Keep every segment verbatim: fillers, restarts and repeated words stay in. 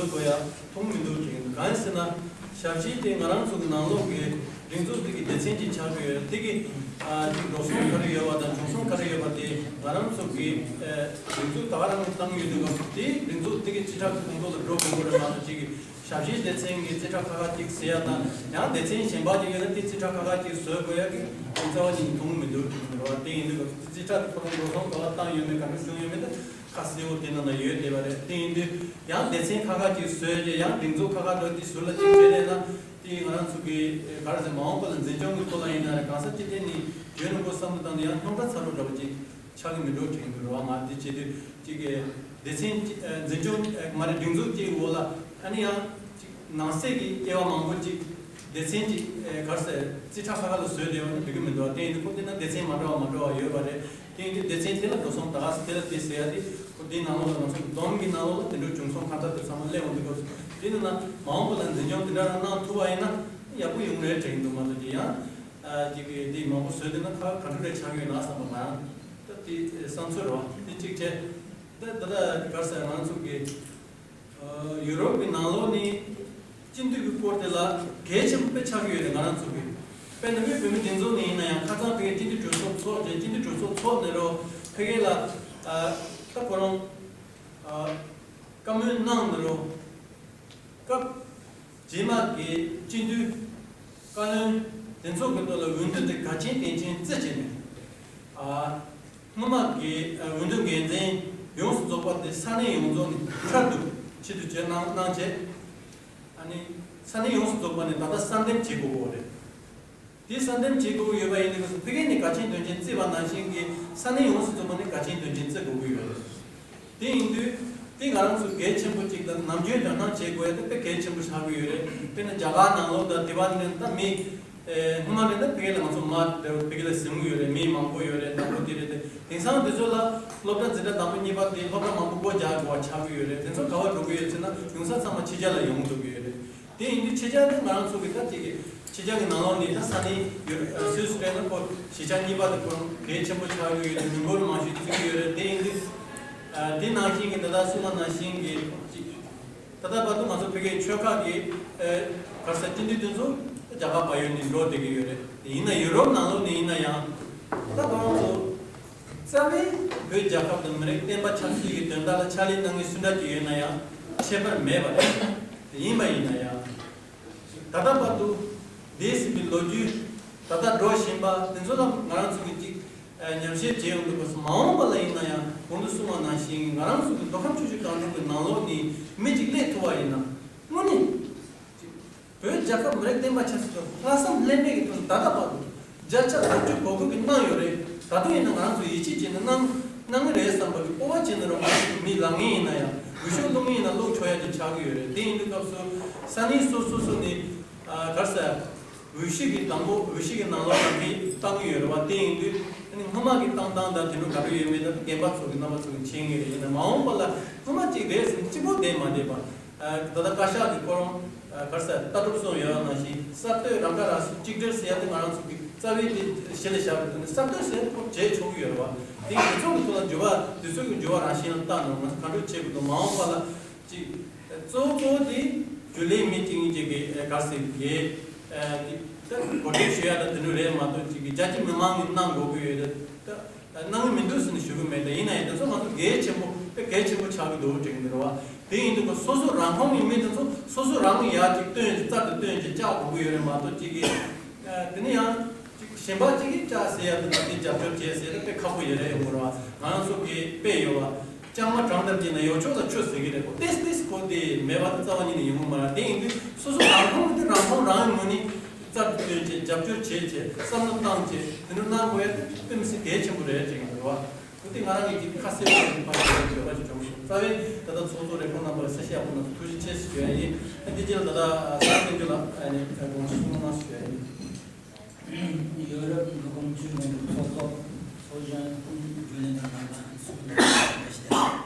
དགོས་ཡ་མཐོང་མི་འདུག་དྲན་གྱི་འདུག་གང་ཡིན་ཟེར་ན། ཞབས་ཕྱི་དེ་ང་རང་ཚོ་གི་ནང་ལོགས་ཀྱི་སྒྲིག་འཛུགས་འདི་གི་སྡེ་ཚན་གཅིག་ཆགས་ཀྱི་ཡོད། འདི་གི་ཨ་ཅིག་འགྲོ་སོང་ག་རེ་ཡོད་པ་དང་བྱུང་སོང་ག་རེ་ཡོད་པ་དེ་ང་རང་ཚོ་གི་ཨ་སྒྲིག་འཛུགས་ད་ག་རང་གིས་བཏང་ཡོད་དུས་སྐབས་སུ། དེ་སྒྲིག་འཛུགས་འདི་གི་རྩིས་ཁྲ་གི་ཁོངས་གཏོགས་ལ་འགྲོ་དགོས་ཀྱི་རེད་མ་གཏོགས། ཅིག་གི་ཞབས་ཕྱིའི་སྡེ་ཚན་གྱི་རྩིས་ཁྲ་ཁག་ཁག་ཅིག་ཟེར་ཡ་དང་། ཡང་སྡེ་ཚན་གཞན་པ་ཅིག་ཡོད་ན་དེ་རྩིས་ཁྲ་ཁག་ཁག་ཅིག་བཟོ་དགོས་ཡ་གི་རྩ་བ་ཉིད་ནས་མཐོང་མི་འདུག་དྲན་གྱི་འདུག་རེད་བ། དེ་ཡིན་དུས་སྐབས་སུ་རྩིས་ཁྲ་དེ་ཁོ་རང་འགྲོ་སོང་ག་པར་བཏང་ཡོད་མེད་ག་འདྲ་བྱུང་ཡོད་མེད་དེ་ཁ་གསལ་པོ་དེ་ནང་ན་ཡོད་བསྡད་པ་རེད། དེ་ཡིན་དུས་ཡང་སྡེ་ཚན་ཁག་ཁག་ཅིག་བཟོས་རྗེས་ཡང་སྒྲིག་འཛུགས་ཁག་ཁག་འགྲོ་དེ་ཟུར་ལ་ཅིག་བྱས་ནས་ན། དེ་ང་རང་ཚོ་གི་ག་རེ་ཟེར། མ་འོངས་པ་ལ་འཛིན་སྐྱོང་གི་ཐོག་ལ་ཡིན་ན་རེད། གང་ཟག་སྤྱི་བདེ་ནས་ཡོད་ན་གོ་བསམ་བློ་བཏང་ནས་ཡང་རྙོག་དྲ་ཚ་རུ་འདྲ་བོ་ཅིག་ཆགས་ཀྱི་མི་འགྲོ་དྲན་གྱི་འདུག་རེད་བ། ང་དེ་བྱེད་དུས་ཅིག་གི་སྡེ་ཚན་གཅིག་ཨ་འཛིན་སྐྱོང་ཨ་མ་རེད། སྒྲིག་འཛུགས་གཅིག་འོག་ལ་ཨ་ནི་ཡང་ཅིག་ནང་གསེས་ཀྱི་དབྱེ་བ་མང་པོ་ཅིག་སྡེ་ཚན་གཅིག་ཨ་ག་རེ་ཟེར། རྩིས་ཁྲ་ཁག་ཁག་ལ་བཟོས་བསྡད་པ་ནི་འགྲིག་གི་མི་འདུག་དེ་ཡིན་དུས་ཁོ་དེ་ན་སྡེ་ཚན་མ་འདྲ་བ་མ་འདྲ་བ་ཡོད་པ་རེད། དེ་ཡིན་དུས་སྡེ་ཚན་དེ་ལ་འགྲོ་སོང་ད་ག་ས་དེ་ལ་དེ་ཟེར་ཡ་དེ་ཁོ་དེའི་ནང་ལོགས་ལ་ང་ཚོ་བསྡོམས་ཀྱི་ནང་ལོགས་ལ་དེ་འདྲའི་བྱུང་སོང་ཁ་ཚ་དེ་ཚང་མ་སླེབས་འོང་དུས་སྐབས་སུ། དེ་ནི་ན་མ་འོངས་པ་ལ་འཛིན་སྐྱོང་དེ་འདྲ་རང་གནང་ཐུབ་པ་ཡིན་ན་ཡག་པོ་ཡོང་རེད་དྲན་གྱི་འདུག་མ་གཏོགས་ཀྱི་ཡང་ཨ་ཅིག་གི་དེ་མང་པོ་བཟོས་བསྡད་ན་ཁ་ག་འདྲ་རེ་ཆགས་ཡོད་ན་བསམ་པ་ང་རང་ད་དེ་བསམ་ཚུལ་རེད་བ། དེ་གཅིག་བྱས། ད་ད་ལྟ་ག་རེ་ཟེར། ང་ཚོ་གི་ཨ་ཡུ་རོབ་ཀྱི་ནང་ལོགས་ནི་སྤྱི་འཐུས་ཀྱི་སྐོར་དེ་ལ་གལ་ཆེན་པོ་དཔེ་ཆགས་ཀྱི་ཡོད་རེད། ང་རང་ཚོ་གི་དཔེར་ན་བོད་མི་སྒྲིག་འཛུགས་ནས་ཡིན་ན་ཡང་ཁ་སང་ཕ་གིའི་སྤྱི་འཐུས་གྲོས་ཚོགས་ཚོགས་རྗེས་སྤྱི་འཐུས་གྲོས་ཚོགས་ཚོགས་ནས་རོ་ཕ་གི་ལ་ཨ་ད་ཁོ་རང་ཨ་བཀའ་མོལ་གནང་ནས་རོ། སྐབས་རྗེས་མ་གི་སྤྱི་འཐུས་བཀའ་བློན་དེ་ཚོ་གི་ཐོག་ལ་འོས་བསྡུ་དེ་ག་ཆེན་གལ་ཆེན་བརྩི་བྱས་ནས། ཨ་སྔོན་མ་གི་ཨ་འོས་བསྡུ་འགན་འཛིན་ཡོངས་སུ་རྫོགས་པ་དེ་ས་གནས་ཡོངས་རྫོགས་ནས་ཁྲལ་དུ་ཆེད་དུ་བྱས་གནང་གནང་བྱས། ཨ་ནི་ས་གནས་ཡོངས་སུ་རྫོགས་པ་ནས་ད་ལྟ་གསར་འདེམས་བྱེད་དགོས་ཀྱི་རེད། དེ་གསར་འདེམས་བྱེད་དགོས་ཀྱི་ཡོད་པ་ཡིན་དུས་སྐབས་སུ་ཕ་གི་ནས་གལ་ཆེན་དོན་ཆེན་བརྩིས་པ་ནང་བཞིན་གྱི་ས་གནས་ཡོངས་སུ་རྫོགས་པ་ནས་གལ་ཆེན་དོན་ཆེན་བརྩི་དགོས་ཀྱི་ཡོད་རེད། དེ་ཡིན་དུས་དེ་ང་རང་ཚོ་གལ་ཆེན་པོ་གཅིག་དང་ནམ་རྒྱུན་དོ་སྣང་བྱེད་དགོས་ཡ་དེ་དཔེ་གལ་ཆེན་པོ་ཆགས་ཀྱི་ཡོད་རེད། དཔེར་ན་རྒྱ་གར་ནང་ལོགས་དང་དེ་བ་ནས་ད་མི་ཨེ་སྔོན་མ་ནས་ད་ཕ་གི་ལ་ང་ཚོ་མ་དེ་ཕ་གི་ལ་གཟིགས་མྱོང་ཡོད་རེད། མི་མང་པོ་ཡོད་རེད། དང་པོ་དེ་རེད། དེ་དེང་སང་དེ་ཚོ་ལ་སློབ་གྲྭ་འཛིན་གྲྭ་དང་པོ་གཉིས་པ་དེ་སློབ་གྲྭ་མང་པོ་སྒོ་རྒྱག་དགོས་པ་ཆགས་ཀྱི་ཡོད་རེད། དེ་ཚོ་ག་པར་འགྲོ་གི་ཡོད་ཟེར་ན་ཡོང་ས་ཚང་མ་ཕྱི་རྒྱལ་ལ་ཡོང་འགྲོ་གི་ཡོད་རེད། དེ་ཡིན་དུས་ཕྱི་རྒྱལ་དེ་ང་རང་ཚོ་གི་ད་ཅིག་གི་ཕྱི་རྒྱལ་གྱི་ནང་ལོགས་ནས་ད་ས་གནས་ཡོད་རེད། སུད་སི་སྤྲད་ན་ཁོ་གཞིས་ཆགས་གཉིས་པ་དེ་ཁོ་གལ་ཆེན་པོ་ཆགས་ཀྱི་ཡོད་རེད། མི་འབོར་མང་ཤོས་བརྩི་གི་ཡོད་རེད། དེ་ཡིན་དུས་ཨ་དེ་ནང་བཞིན་གྱི་ད་ལྟ་གསུངས་པ་ནང་བཞིན་གྱི་ཅིག་ད་ལྟ་བར་དུ་ང་ཚོ་ཕ་གིའི་ཆོལ་ཁ་གི་ཨ་ག་རེ་ཟེར་སྤྱི་འཐུས་དེ་ཚོ་རྒྱ་གར་བལ་ཡུལ་ནས་འགྲོ་བསྡད་ཀྱི་ཡོད་རེད། ཡིན་ན་ཡུ་རོབ་ནང་ལོགས་ནས་ཡིན་ན་ཡང་ད་ཁོ་རང་ཚོ་རྩ་བའི་བོད་རྒྱལ་ཁབ་དང་མི་རིགས་བསྟན་པ་ཆབ་སྲིད་ཀྱི་དོན་དག་ལ་ཕྱག་ལས་གནང་མཁན་སུ་འདྲ་ཅིག་ཡོད་ན་ཡང་ཁྱད་པར་མེད་པ་རེད། ཡིན་པ་ཡིན་ན་ཡང་ད་ལྟ་བར་དུ་འདས་ཟིན་པའི་ལོ་རྒྱུས་ད་ལྟ་འགྲོ་བཞིན་པ་དེ་ཚོ་ལ་ང་རང་ཚོ་གིས་ཅིག་ཨ་ཉམས་ཞིབ་བྱེད་ཡོང་དུས་སྐབས་སུ་མ་འོངས་པ་ལ་ཡིན་ན་ཡང་གོང་དུ་གསུངས་པ་ནང་བཞིན་ང་རང་ཚོ་གི་མདོ་ཁམས་ཆུ་བཞི་སྒང་དྲུག་གི་ནང་ལོགས་ནས་མི་གཅིག་སླེབས་ཐུབ་པ་ཡིན་ན་དངོས་གནས་ཅིག་བོད་རྒྱལ་ཁབ་མི་རིགས་བསྟན་པ་ཆབ་སྲིད་ལ་ལྷག་བསམ་ལྷད་མེད་ཀྱི་ཐོག་ནས་ད་ལྟ་བར་དུ་བརྒྱ་ཆ་དགུ་བཅུ་གོ་དགུ་གིས་གནང་ཡོད་རེད། ད་དུང་ཡིན་ན་ང་རང་ཚོ་ཡིད་ཆེས་བྱས་ནས་གནང་གནང་གི་རེད་བསམ་པ་གི་སྤོབས་པ་བྱས་ནས་རང་མི་ལངས་མཁན་ཡིན་ན་ཡང་འོས་ཤོག་བླུག་མཁན་ཡིན་ན་བླུག་ཆོག་ཡ་ཅིག་ཆགས་ཀྱི་ཡོད་རེད། དེ་ཡིན་དུས་སྐབས་སུ་ས་གནས་སོ་སོ་སོ་ནས་ཨ་ག་རེ་ཟེར། འོས་གཞི་གི་དང་པོ་འོས་གཞི་གི་ནང་ལོགས་ལ་མི་བཏང་གི་ཡོད་རེད་བ། དེ་ཡིན་དུས་ཨ་ནི་སྔོན་མ་གི་བཏང་སྟངས་དང་དེ་འདྲ་ག་རེ་ཡོད་མེད་ད་རྒན་པ་ཚོ་གི་རྣམ་པ་ཚོ་གི་མཁྱེན་གྱི་རེད། ཡིན་ན་མ་འོངས་པ་ལ་སྔོན་མ་གཅིག་རེད་ཟེར་ནས་གཅིག་པོ་བསྡད་མ་བསྡད་པ། ཨ་ད་ལྟ་བཀའ་ཤག་གི་ཁོ་རང་ཨ་ག་རེ་ཟེར་ལྟ་གྲུབ་གསུངས་ཡོད་པ་ནང་བཞིན་གསར་གཏོད་རང་ཁ་རང་གསོ་གཅིག་སྒྲིལ་ཟེར་ཡ་དེ་ང་རང་ཚོ་གི་རྩ་བའི་དེ་གཞི་ལ་བཞག་པའི་ཐོག་ནས་གསར་གཏོད་ཟེར་ཁོ་བྱེད་ཆོག་གི་ཡོད་རེད་བ། དེ་དེ་ཚོ་གི་ཐོག་ལ་འགྱུར་བ་དེ་ཚོ་གི་འགྱུར་བ་རང་བཞིན་ལ་བལྟ་ན་ང་ཚོ་ག་འདྲ་བྱེད་དགོས་འདུག་མ་འོངས་པ་ལ་ཅིག་གཙོ་བོ་གཙོ་བོ་དེ་རྒྱུན་ལས་མི་གཅིག་གཉིས་ཅིག་གིས་ཨ་ག་རེ་ཟེར་གི་ཨ་དེ་ད་གོ་སྒྲིག་ཞུ་ཡ་ད་དེ་འདྲ་རེད་མ་གཏོགས་ཅིག་གི་རྒྱ་ཆེ་མི་མང་གིས་གནང་དགོས་ཀྱི་ཡོད་རེད་ད། གནང་གི་མི་འདུག་ཟེར་ནས་ཞུ་གི་མེད། དེ་ཡིན་ན་ཡང་དེ་ཚོ་ང་ཚོ་གལ་ཆེན་པོ་དཔེ་གལ་ཆེན་པོ་ཆགས་ཀྱི་འདུག་དྲན་གྱི་འདུག་རེད་བ། དེ་ཡིན་དུས་སོ་སོ་རང་ཁོངས་ཀྱི་མི་དེ་ཚོ་སོ་སོ་རང་གི་ཡར་ཅིག་བཏོན་ཅིག་རྩར་དུ་བཏོན་ཅིག་བཅག་དགོས་ཀྱི་ཡོད་རེད་མ་གཏོགས་ཅིག་གིས་དེ་ནས་ཡང་ཅིག་གཞན་པ་ཅིག་གིས་བཅག་ཟེར་ཡ་དེ་དང་དེ་རྒྱབ་སྐྱོར་བྱས་ཟེར་ན་དཔེ་ཁག་པོ་ཡོད་རེད་ཡོང་གི་རེད་བ། ང་རང་ཚོ་གི་དཔེ་ཡོད་བ། ལྕང་མ་གྲང་ལྟར་གྱིས་ན་ཡོ་ཆོག་ལ་ཆུ་ཟེར་གི་རེད་གོ། ཏེས་ཏེས་ཁོ་དེ་མེད་པ་དེ་རྩ་བ་ཉིད་ནས་ཡོང་གི་མ་རེད། དེ་ཡིན་དུས་སོ་སོ་རང་ཁོངས་དེ་རང་ཁོངས་རང་གི་ངོས་ནས་རྩར་དུ་བཏོན་བྱས་རྒྱབ་སྐྱོར་བྱས་བྱས་བསམ་བློ་བཏང་བྱས་དེ་འདྲ་གནང་དགོས་ཡ་དེ་དཔེ་མི་སྲིད་གལ་ཆེན་པོ་རེད་ཅེས་ཡིན་རེད་བ། འོ་དེ་ང་རང་གི་ཁ་གསལ་པོ་ཡིན་པ་ཞིག་བརྗོད་པ་ཞིག་བྱུང་སོང་། རྩ་བའི་ད་ལྟ་ཚོགས་གཙོ་རེ་སྐུལ་གནང་བར་སེ་ཤ་ཡག་པོ་གནང་སོང་། ཐུགས་རྗེ་ཆེ་ཞུ་ཡ་ཡིན། ཨ་དེ་རྗེས་ལ་ད་ལྟ་ས་བསྟན་རྒྱུ་ལ་ཨ་ནི་དགོངས་ཞུ་གནང་ཞུ་ཡ་ཡིན། ཡོ་རོབ་མདོ་ཁམས་ཆུ་བཞི་སྒང་དྲུག་ཚོགས་གཙོ་ཚོགས་གཞོན་རྒྱུན་ལས་དང་རྣམ་པ་ཚོགས་གཙོ་རེ་ཞིག་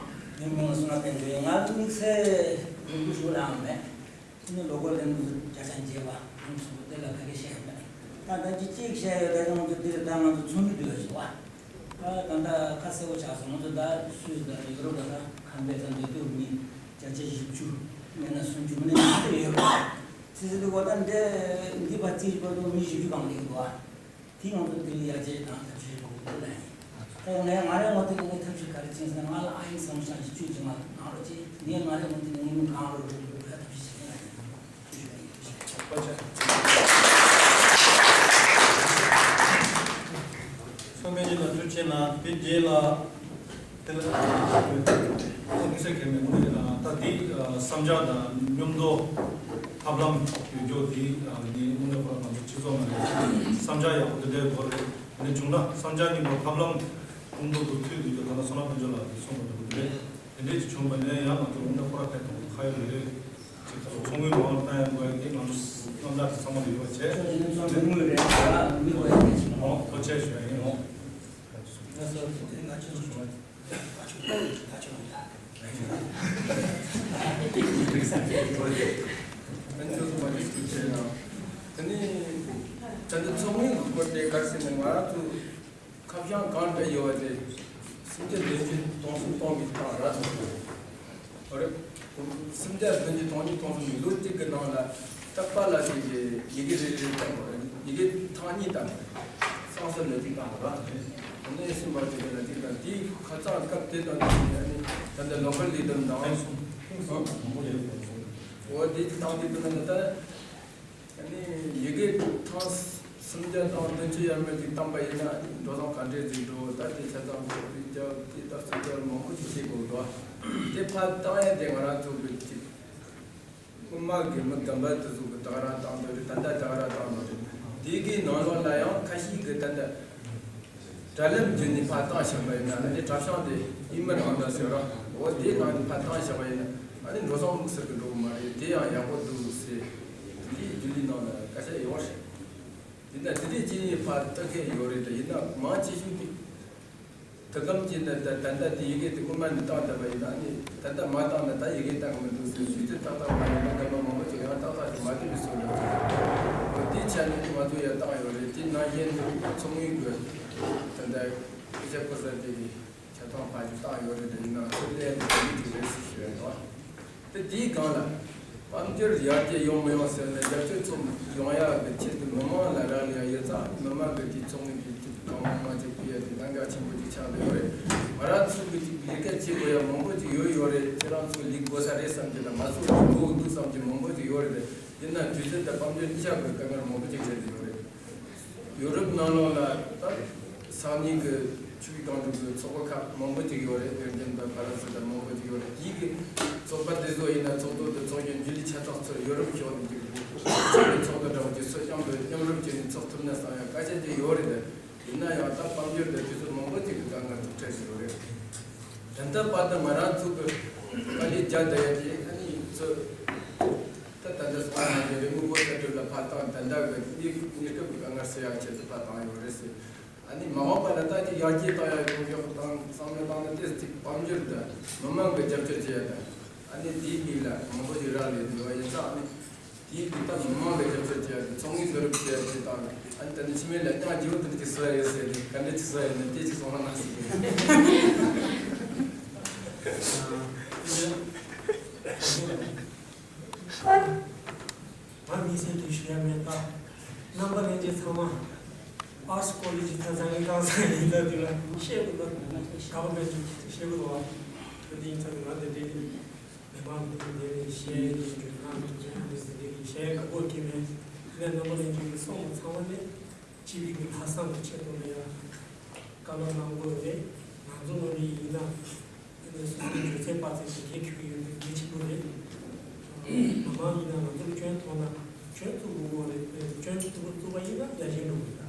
ངའི་མིང་ལ་བསོད་ནམས་བསྟན་འཛིན། ང་དམིགས་བསལ་ལས་འགུལ་ཞུ་ལའང་མེད། དེ་ནི་ལོ་འཁོར་ལས་འགུལ་བརྒྱ་ཆ་བརྒྱད་པ་ཡོངས་སུ་དེ་ལ་ག་གེ་བཤད་མེད། ད་ད་ཅི་གཅིག་བཤད་ཡོད། ད་ང་ཚོ་འདིར་ད་ང་ཚོ་ཚོགས་མི་འདུས་པ་ཞིག་བ། ད་ད་ད་ཁ་གསལ་པོ་ཆགས་སོང་། ང་ཚོ་ད་སུད་སི་དང་ཡུ་རོབ་ལ་ད་ཁམས་པའི་ད་འདོད་དུ་མི་བརྒྱ་ཆ་བཞི་བཅུ། མེད་ན་སུམ་ཅུ་མིན་ན་ཉི་ཤུ་ཡོད་པ། ཙི་ཙི་འདུག་པ། ད་འདི་འདི་བ་ཙི་ཅི་བར་དུ་མི་བཞི་བཅུ་གང་ལེགས་འདུག་ཨ། དེ་ང་ཚོ་དེ་ལ་ཡར་རྒྱས་དང་ཐབས་ཤེས་རོགས་འདུག་ལ་ཡིན། ད་ངས་ང་རའི་ངོས་དེ་ནས་ངས་ཐབས་ཤེས་ག་རེ་བྱས་ཟེར་ན། ང་ལ་ཨ་ཡིན་བསམ་བྱ་ཞིག་བཅོས་ཀྱི་མ་གནང་རོགས་གྱིས། ངས་ང་རའི་ངོས་དེ་ནས་ངས་མི་གང་རོགས་རོགས་འདུག་ལ་ཐབས་ཤེས་བྱེད་ཀྱི་ལ་ཡིན། ཚོགས་མི་གཉིས་ལ་ཐུགས་རྗེ་གནང་། དེ་རྗེས་ལ་དེ་ལ་དམིགས་བསལ་གལ་མེད་ནི། ད་འདི་བསམ་འཆར་དང་མཉམ་དུ་ཐབས་ལམ་ཡོད་རྒྱུ་དེ་ནི་དངོས་གནས་ཁོ་རང་ང་ཚོ་སྤྱི་ཚོགས་ནང་ལ་བསམ་འཆར་ཡག་པོ་དེ་འདྲའི་སྐོར་རེད། ནི་བྱུང་ན་བསམ་འཆར་གཉིས་པོ་ཐབས་ལམ་མཉམ་དུ་མཐུད་དུ་ཡོད། ད་ལྟ་བསོད་ནམས་དཔལ་འབྱོར་ལགས་ཀྱིས་གསུངས་པ་འདྲ་པོ་རེད། དེ་འདྲས་ཅིག་བྱུང་བ་ནས་ཡང་ང་ཚོ་དངོས་གནས་ཁོ་རང་ཐད་གཏོང་ཁ་ཡོད་རེད། ཅིག་ཁ་ཚོ་ཚོགས་དངུལ་མང་བཏང་ཡང་དགོས་ཡ་དེ་ང་ཚོ་རྣམ་གྲངས་དེ་ཚང་མ་ལ་ཡོད་པ་བྱས། ཚོགས་དངུལ་རེད་ལ་མི་དགོས་ཡ་དེ་ཅིག་མང་ཐོ་ཆད་ཞུ་ཡ་ཡིན་ནོ། ང་ཚོ་དེ་ང་ཚོ་ཚོགས་དེ་ནས་ད་ལྟ་ཚོགས་དངུལ་གྱི་སྐོར་དེ་ག་རེ་ཟེར་ན། ང་རང་ཚོ་ཁ་བྱང་གང་སྤྲད་ཡོད་པ་དེ་སུམ་བརྒྱ་བདུན་ཅུ་དོན་གསུམ་གཏོང་གི་སྟངས་ར་སོང་། ཨོ་རེད། སུམ་བརྒྱ་བདུན་ཅུ་དོན་གཉིས་དོན་གསུམ་ལོ་གཅིག་གི་ནང་ལ་རྟག་པར་ལ་ཞིག་གི་ཡི་གེ་རེ་རེ་བཏང་དགོས་རེད། ཡི་གེ་ཐེངས་གཉིས་བཏང་དགོས་རེད། སང་སོ་ལོ་གཅིག་བཏང་དགོས་ར། ཨ་ནི་སུམ་བར་དེ་གི་ལ་གཅིག་དང་དེའི་ཁ་ཚང་སྐབས་དེ་དང་དེ་ནས་ཨ་ནི་ད་ལྟ་ལོ་ཀལ་ལི་དམ་དང་སོང་། འོ་དེ་བཏང་དེ་དུ་ན་ད། ཨ་ནི་ཡི་གེ་ཐེངས་སུམ་བརྒྱ་དང་བདུན་ཅུ་ཡར་མར་ཅིག་བཏང་པ་ཡིན་ན་འགྲོ་སོང་ག་འདྲས་ཅིག་འགྲོ། ད་དེ་ཆ་ཚང་ཚོགས་པའི་རྒྱབ་དེ་ད་སུམ་བརྒྱ་མང་པོ་ཅིག་བྱེད་དགོས་འདུག་དེ་ཕར་བཏང་ཡ་དེ་ང་རང་ཚོ་གི་ཅིག་སྔོན་མ་གི་མི་དམ་པ་དེ་ཚོ་གི་ད་ག་རང་བཏང་འདོད་རེད། ད་ལྟ་ད་ག་རང་བཏང་འདོད་རེད། དེ་གི་ནང་ལོགས་ལ་ཡང་ཁ་ཤས་གི་ད་ལྟ་དྲ་ལམ་བརྒྱུད་ནས་ཕར་བཏང་བཞག་པ་ཡིན་ན། ཨ་ནི་དྲ་བྱང་དེ་ཨི་མེལ་ཨང་གྲངས་ཟེར་ར། འོ་དེའི་ནང་ནས་ཕར་བཏང་བཞག་པ་ཡིན་ན། ཨ་ནི་འགྲོ་སོང་དམིགས་བསལ་གྱི་འགྲོ་གི་མ་རེད། དེ་ཡང་ཡག་པོ་འདུག་ཟེར། དེ་འདྲའི་རྒྱུན་ལས་ནང་ལ་སྐད་ཆ་ཡོང་བ་རེད། དེ་འདྲ་དེ་འདྲའི་ཅི་ཡིན་ཕར་ལྟ་མཁན་ཡོད་རེད། ད་ཡིན་ན་མང་ཆེ་ཤོས་དེ་དུས་སྐབས་ཀྱི་ད་ད་ད་ལྟ་དེ་ཡི་གེ་དེ་སྔོན་མ་ནས་བཏང་བསྡད་པ་ཡིན་ན་ནི། ད་ལྟ་མ་བཏང་ན་ད་ཡི་གེ་བཏང་གི་མི་འདུག་ཟེར། དུས་ཚོད་ཏག་ཏག་མ་ཡིན་ན་འདམ་པ་མང་པོ་ཅིག་ཡང་ཏག་ཏག་ཅིག་མ་ཐོན་པའི་བཟོ་འདྲ་ཅིག་འོ་དེའི་ཆ་ནས་ང་ཚོ་ཡར་བཏང་ཡོད་རེད། དེ་ནང་བཞིན་དུ་ཚོགས་མིའི་དགོས་ད་ལྟ་སྐད་ཆ་གོ་ས་དེ་གི་ཆ་ཚང་ཕར་ཅིག་བཏང་ཡོད་རེད། དེ་ཡིན་ན་ཚོགས་ལས་དེ་ག་ནས་ཅིག་རེད་ཟེར་ཞུ་ཡ་དང་། དེ་དེའི་སྒང་ལ་དཔལ་འབྱོར་ཡར་རྒྱས་ཡོང་མི་ཡོང་ཟེར་ནས་རྒྱབ་སྐྱོར་ཚོགས་ཡོང་ཡག་གི་ཆེད་དུ་མི་མང་ལ་རག་ལས་ཡ་ཡོད་ཙང་། མི་མང་གི་དེ་ཚོགས་མི་དེ་གང་མང་མང་ཅིག་ཕུལ་ཡ་དེ་གནད་འགག་ཆེན་པོ་ཅིག་ཆགས་བསྡད་ཡོད་རེད། ང་རང་ཚོ་གི་ཅིག་ལས་ཀ་བྱེད་དགོས་ཡ་མང་པོ་ཅིག་ཡོད་ཡོད་རེད། ཁྱེད་རང་ཚོ་ལས་དགོས་ས་རེད་བསམ་གྱི་དང་། ང་ཚོ་ལས་དགོས་འདུག་བསམ་གྱི་མང་པོ་ཅིག་ཡོད་རེད། དེ་ཡིན་ན་དུས་ཚོད་དང་དཔལ་འབྱོར་གཉིས་ཆ་གི་དཀའ་ངལ་མང་པོ་ཅིག་འཕྲད་བསྡད་ཡོད་རེད། ཡོ་རོབ་ནང་ལོགས་ལ་ད་སང་ཉིན་གྱི་ཆུ་བཞི་སྒང་དྲུག་གི་ཚོགས་པ་ཁག་མང་པོ་ཅིག་ཡོད་རེད། ཝེར་ཇན་དང་ཕ་རན་སི་དང་མང་པོ་ཅིག་ཡོད་རེད། དེའི་གི་ཚོགས་པ་དེ་ཚོ་ཡིན་ན་ཚོགས་གཙོ་དང་ཚོགས་གཞོན་རྒྱུན་ལས་ཆ་ཚང་ཚོ་ཡོ་རོབ་ཕྱོགས་ནས་ཅིག་ཚོགས་པའི་ཚོགས་གཙོ་འདྲ་བོ་ཅིག་ཚོ་མཉམ་དུ་མཉམ་རུབ་བྱས་ནས་ཚོགས་ཐུབ་ན་བསམ་ཡ་སྐད་ཆ་ཅིག་ཡོད་རེད། ཡིན་ན་ཡང་ད་དཔལ་འབྱོར་དང་དུས་ཚོད་མང་པོ་ཅིག་གི་དཀའ་ངལ་ཅིག་འཕྲད་བཞིན་ཡོད་རེད། ད་ལྟ་བར་དུ་ང་རང་ཚོ་གི་དཀའ་ལས་རྒྱག་བསྡད་ཡ་དེ་ཨ་ནི་ཚོ། ད་ད་ལྟ་སོང་ན་རེ་རེ་དངུལ་སྒོར་ས་ཁྲི་ལ་ཕར་བཏང་། ད་ལྟ་གི་གནས་གནས་སྐབས་ཀྱི་དཀའ་ངལ་སེལ་ཡག་ཆེད་དུ་ཕར་བཏང་ཡོད་རེད་ཟེར། ཨ་ནི་མ་འོངས་པ་ལ་ད་ཅིག་ཡར་རྒྱས་བཏང་ཡག་གི་གོ་སྐབས་དང་བསམ་བློ་བཏང་ན། ཏོག་ཙམ་ཅིག་དཔལ་འབྱོར་དང་མི་མང་གི་རྒྱབ་སྐྱོར་བྱེད་ཡག་དང་། ཨ་ནི་དེའི་མིང་ལ་མང་པོ་ཞིག་རག་ལས་འདུག་པ་ཡིན་ཙང་། ཨ་ནི་དེའི་གི་ད་མི་མང་གི་རྒྱབ་སྐྱོར་བྱེད་ཡག་གི་ཚོགས་དངུལ་བསྡུ་རུབ་བྱེད་ཡག་དེ་དང་། ཨ་ནི་ད་ནི་ཕྱི་མའི་ལ་རྐྱང་རྗེ་བོ་དེ་འདྲ་ཅིག་བཟོ་ཡག་ཡོད་ཟེར་ཏེ། ག་འདྲ་ཅིག་བཟོ་ཡག་ཡིན་ན་དེ་ཅིག་གསུང་རོགས་གནང་ཟེར་ཏེ། ང་དམིགས་བསལ་གྱི་ཞུ་ཡ་མེད། ད་རྣམ་པ་ལྷན་རྒྱས་ཚང་མ་ཨར་ཊི་ཀོ་ལེ་ཇི་ད་ཚང་གི་གང་ཟག་ཡིན་ད་དེ་ལ་བཤད་དགོས་ན་དགའ་པོ་མེད་ཅིག་བཤད་དགོས་བ། དེ་ཡིན་ཙང་ང་དེ་འདྲའི་མི་མང་གི་དེ་ནས་བཤད་ཡིན་གྱི་ང་དེ་འདྲའི་བཤད་དགའ་པོ་སྐྱེ་མེད། དེ་ནས་རྣམ་པ་ལྷན་རྒྱས་ཀྱི་གསུང་བ་ཚང་མ་ནས། སྤྱི་པའི་གི་ལྷག་བསམ་གྱི་ཆེད་དུ་ལ་ཡང་བཀའ་སློབ་གནང་དགོས་རེད། ང་ཚོ་ངོས་ནས་ཡིན་ན་ཨ་ནི་སོ་སོའི་སྒྱུ་རྩལ་དཔག་ཚད་ཀྱི་རྒྱ་ཁྱོན་ཡོད་པའི་གལ་ཆེན་པོ་རེད། མི་མང་ཡིན་ན་ང་ཚོར་སྐྱོན་མཐོང་ན་སྐྱོན་བཙུགས་དགོས་རེད། སྐྱོན་བཙུགས་བཙུགས་པ་ཡིན་ན་ཡར་རྒྱས་འགྲོ་གི་རེད།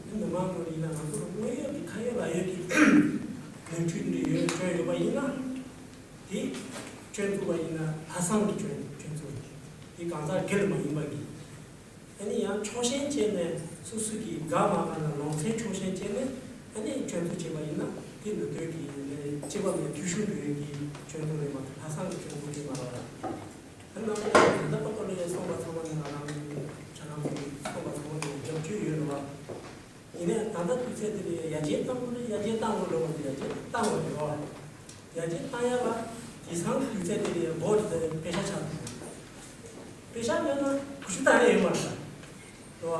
ད་མི་མང་ངོས་ནས་ཡིན་ན་ང་ཚོར་དངོས་ཡོད་ཀྱི་ཁ་ཡོད་ལག་ཡོད་ཀྱི་ནོར་འཁྲུལ་འདི་ཡོད་སྐྱོན་ཡོད་པ་ཡིན་ན་དེ་སྐྱོན་བཙུགས་པ་ཡིན་ན་ལྷག་བསམ་གྱི་སྐྱོན་སྐྱོན་བཙུགས་རེད། དེ་གང་ཟག་སྒེར་མ་ཡིན་པ་གི་ཨ་ནི་ཡང་ཕྱོགས་ཞེན་བྱས་ནས་སོ་སོ་གི་དགའ་མ་དགའ་ལ་ལོང་ཚད་ཕྱོགས་ཞེན་བྱས་ནས་ཨ་ནི་སྐྱོན་འཛུགས་བྱས་པ་ཡིན་ན་དེ་ནི་བོད་ཀྱི་ལས་སྤྱི་པ་ལས་འཐུས་ཤོར་འགྲོ་ཡས་ཀྱི་སྐྱོན་འཛུགས་རེད་མ་གཏོགས་ལྷག་བསམ་གྱི་སྐྱོན་འཛུགས་རེད་མ་རེད། ཨ་ནི་ད་ལྟ་པ་ཀོ་ལོ་ཡས་གསུངས་པ་ཚང་མ་ནི་ང་རང་ཁྱེད་རང་ཚོ་གི་གསུངས་པ་ཚང་མ་ནི་རྒྱབ་སྐྱོར་ཡོད་རེད་བ། ཡིན་ནའི་ད་ལྟ་དུས་ཚོད་འདི་ནས་ཡར་རྒྱས་གཏང་དགོས་རེད། ཡར་རྒྱས་གཏང་དགོས་རེད་བ། ཡར་རྒྱས་གཏང་དགོས་རེད་བ། ཡར་རྒྱས་གཏང་ཡ་ལ་ དེང་སང་གི་དུས་ཚོད་དེ་ལ་བོད་དེ་དཔེ་ཆ་ཆགས་འདུག་དཔེ་ཆ་མེད་ན་གུ་ཤུ་བཏང་ཡ་ཡོད་མ་རེད་ད།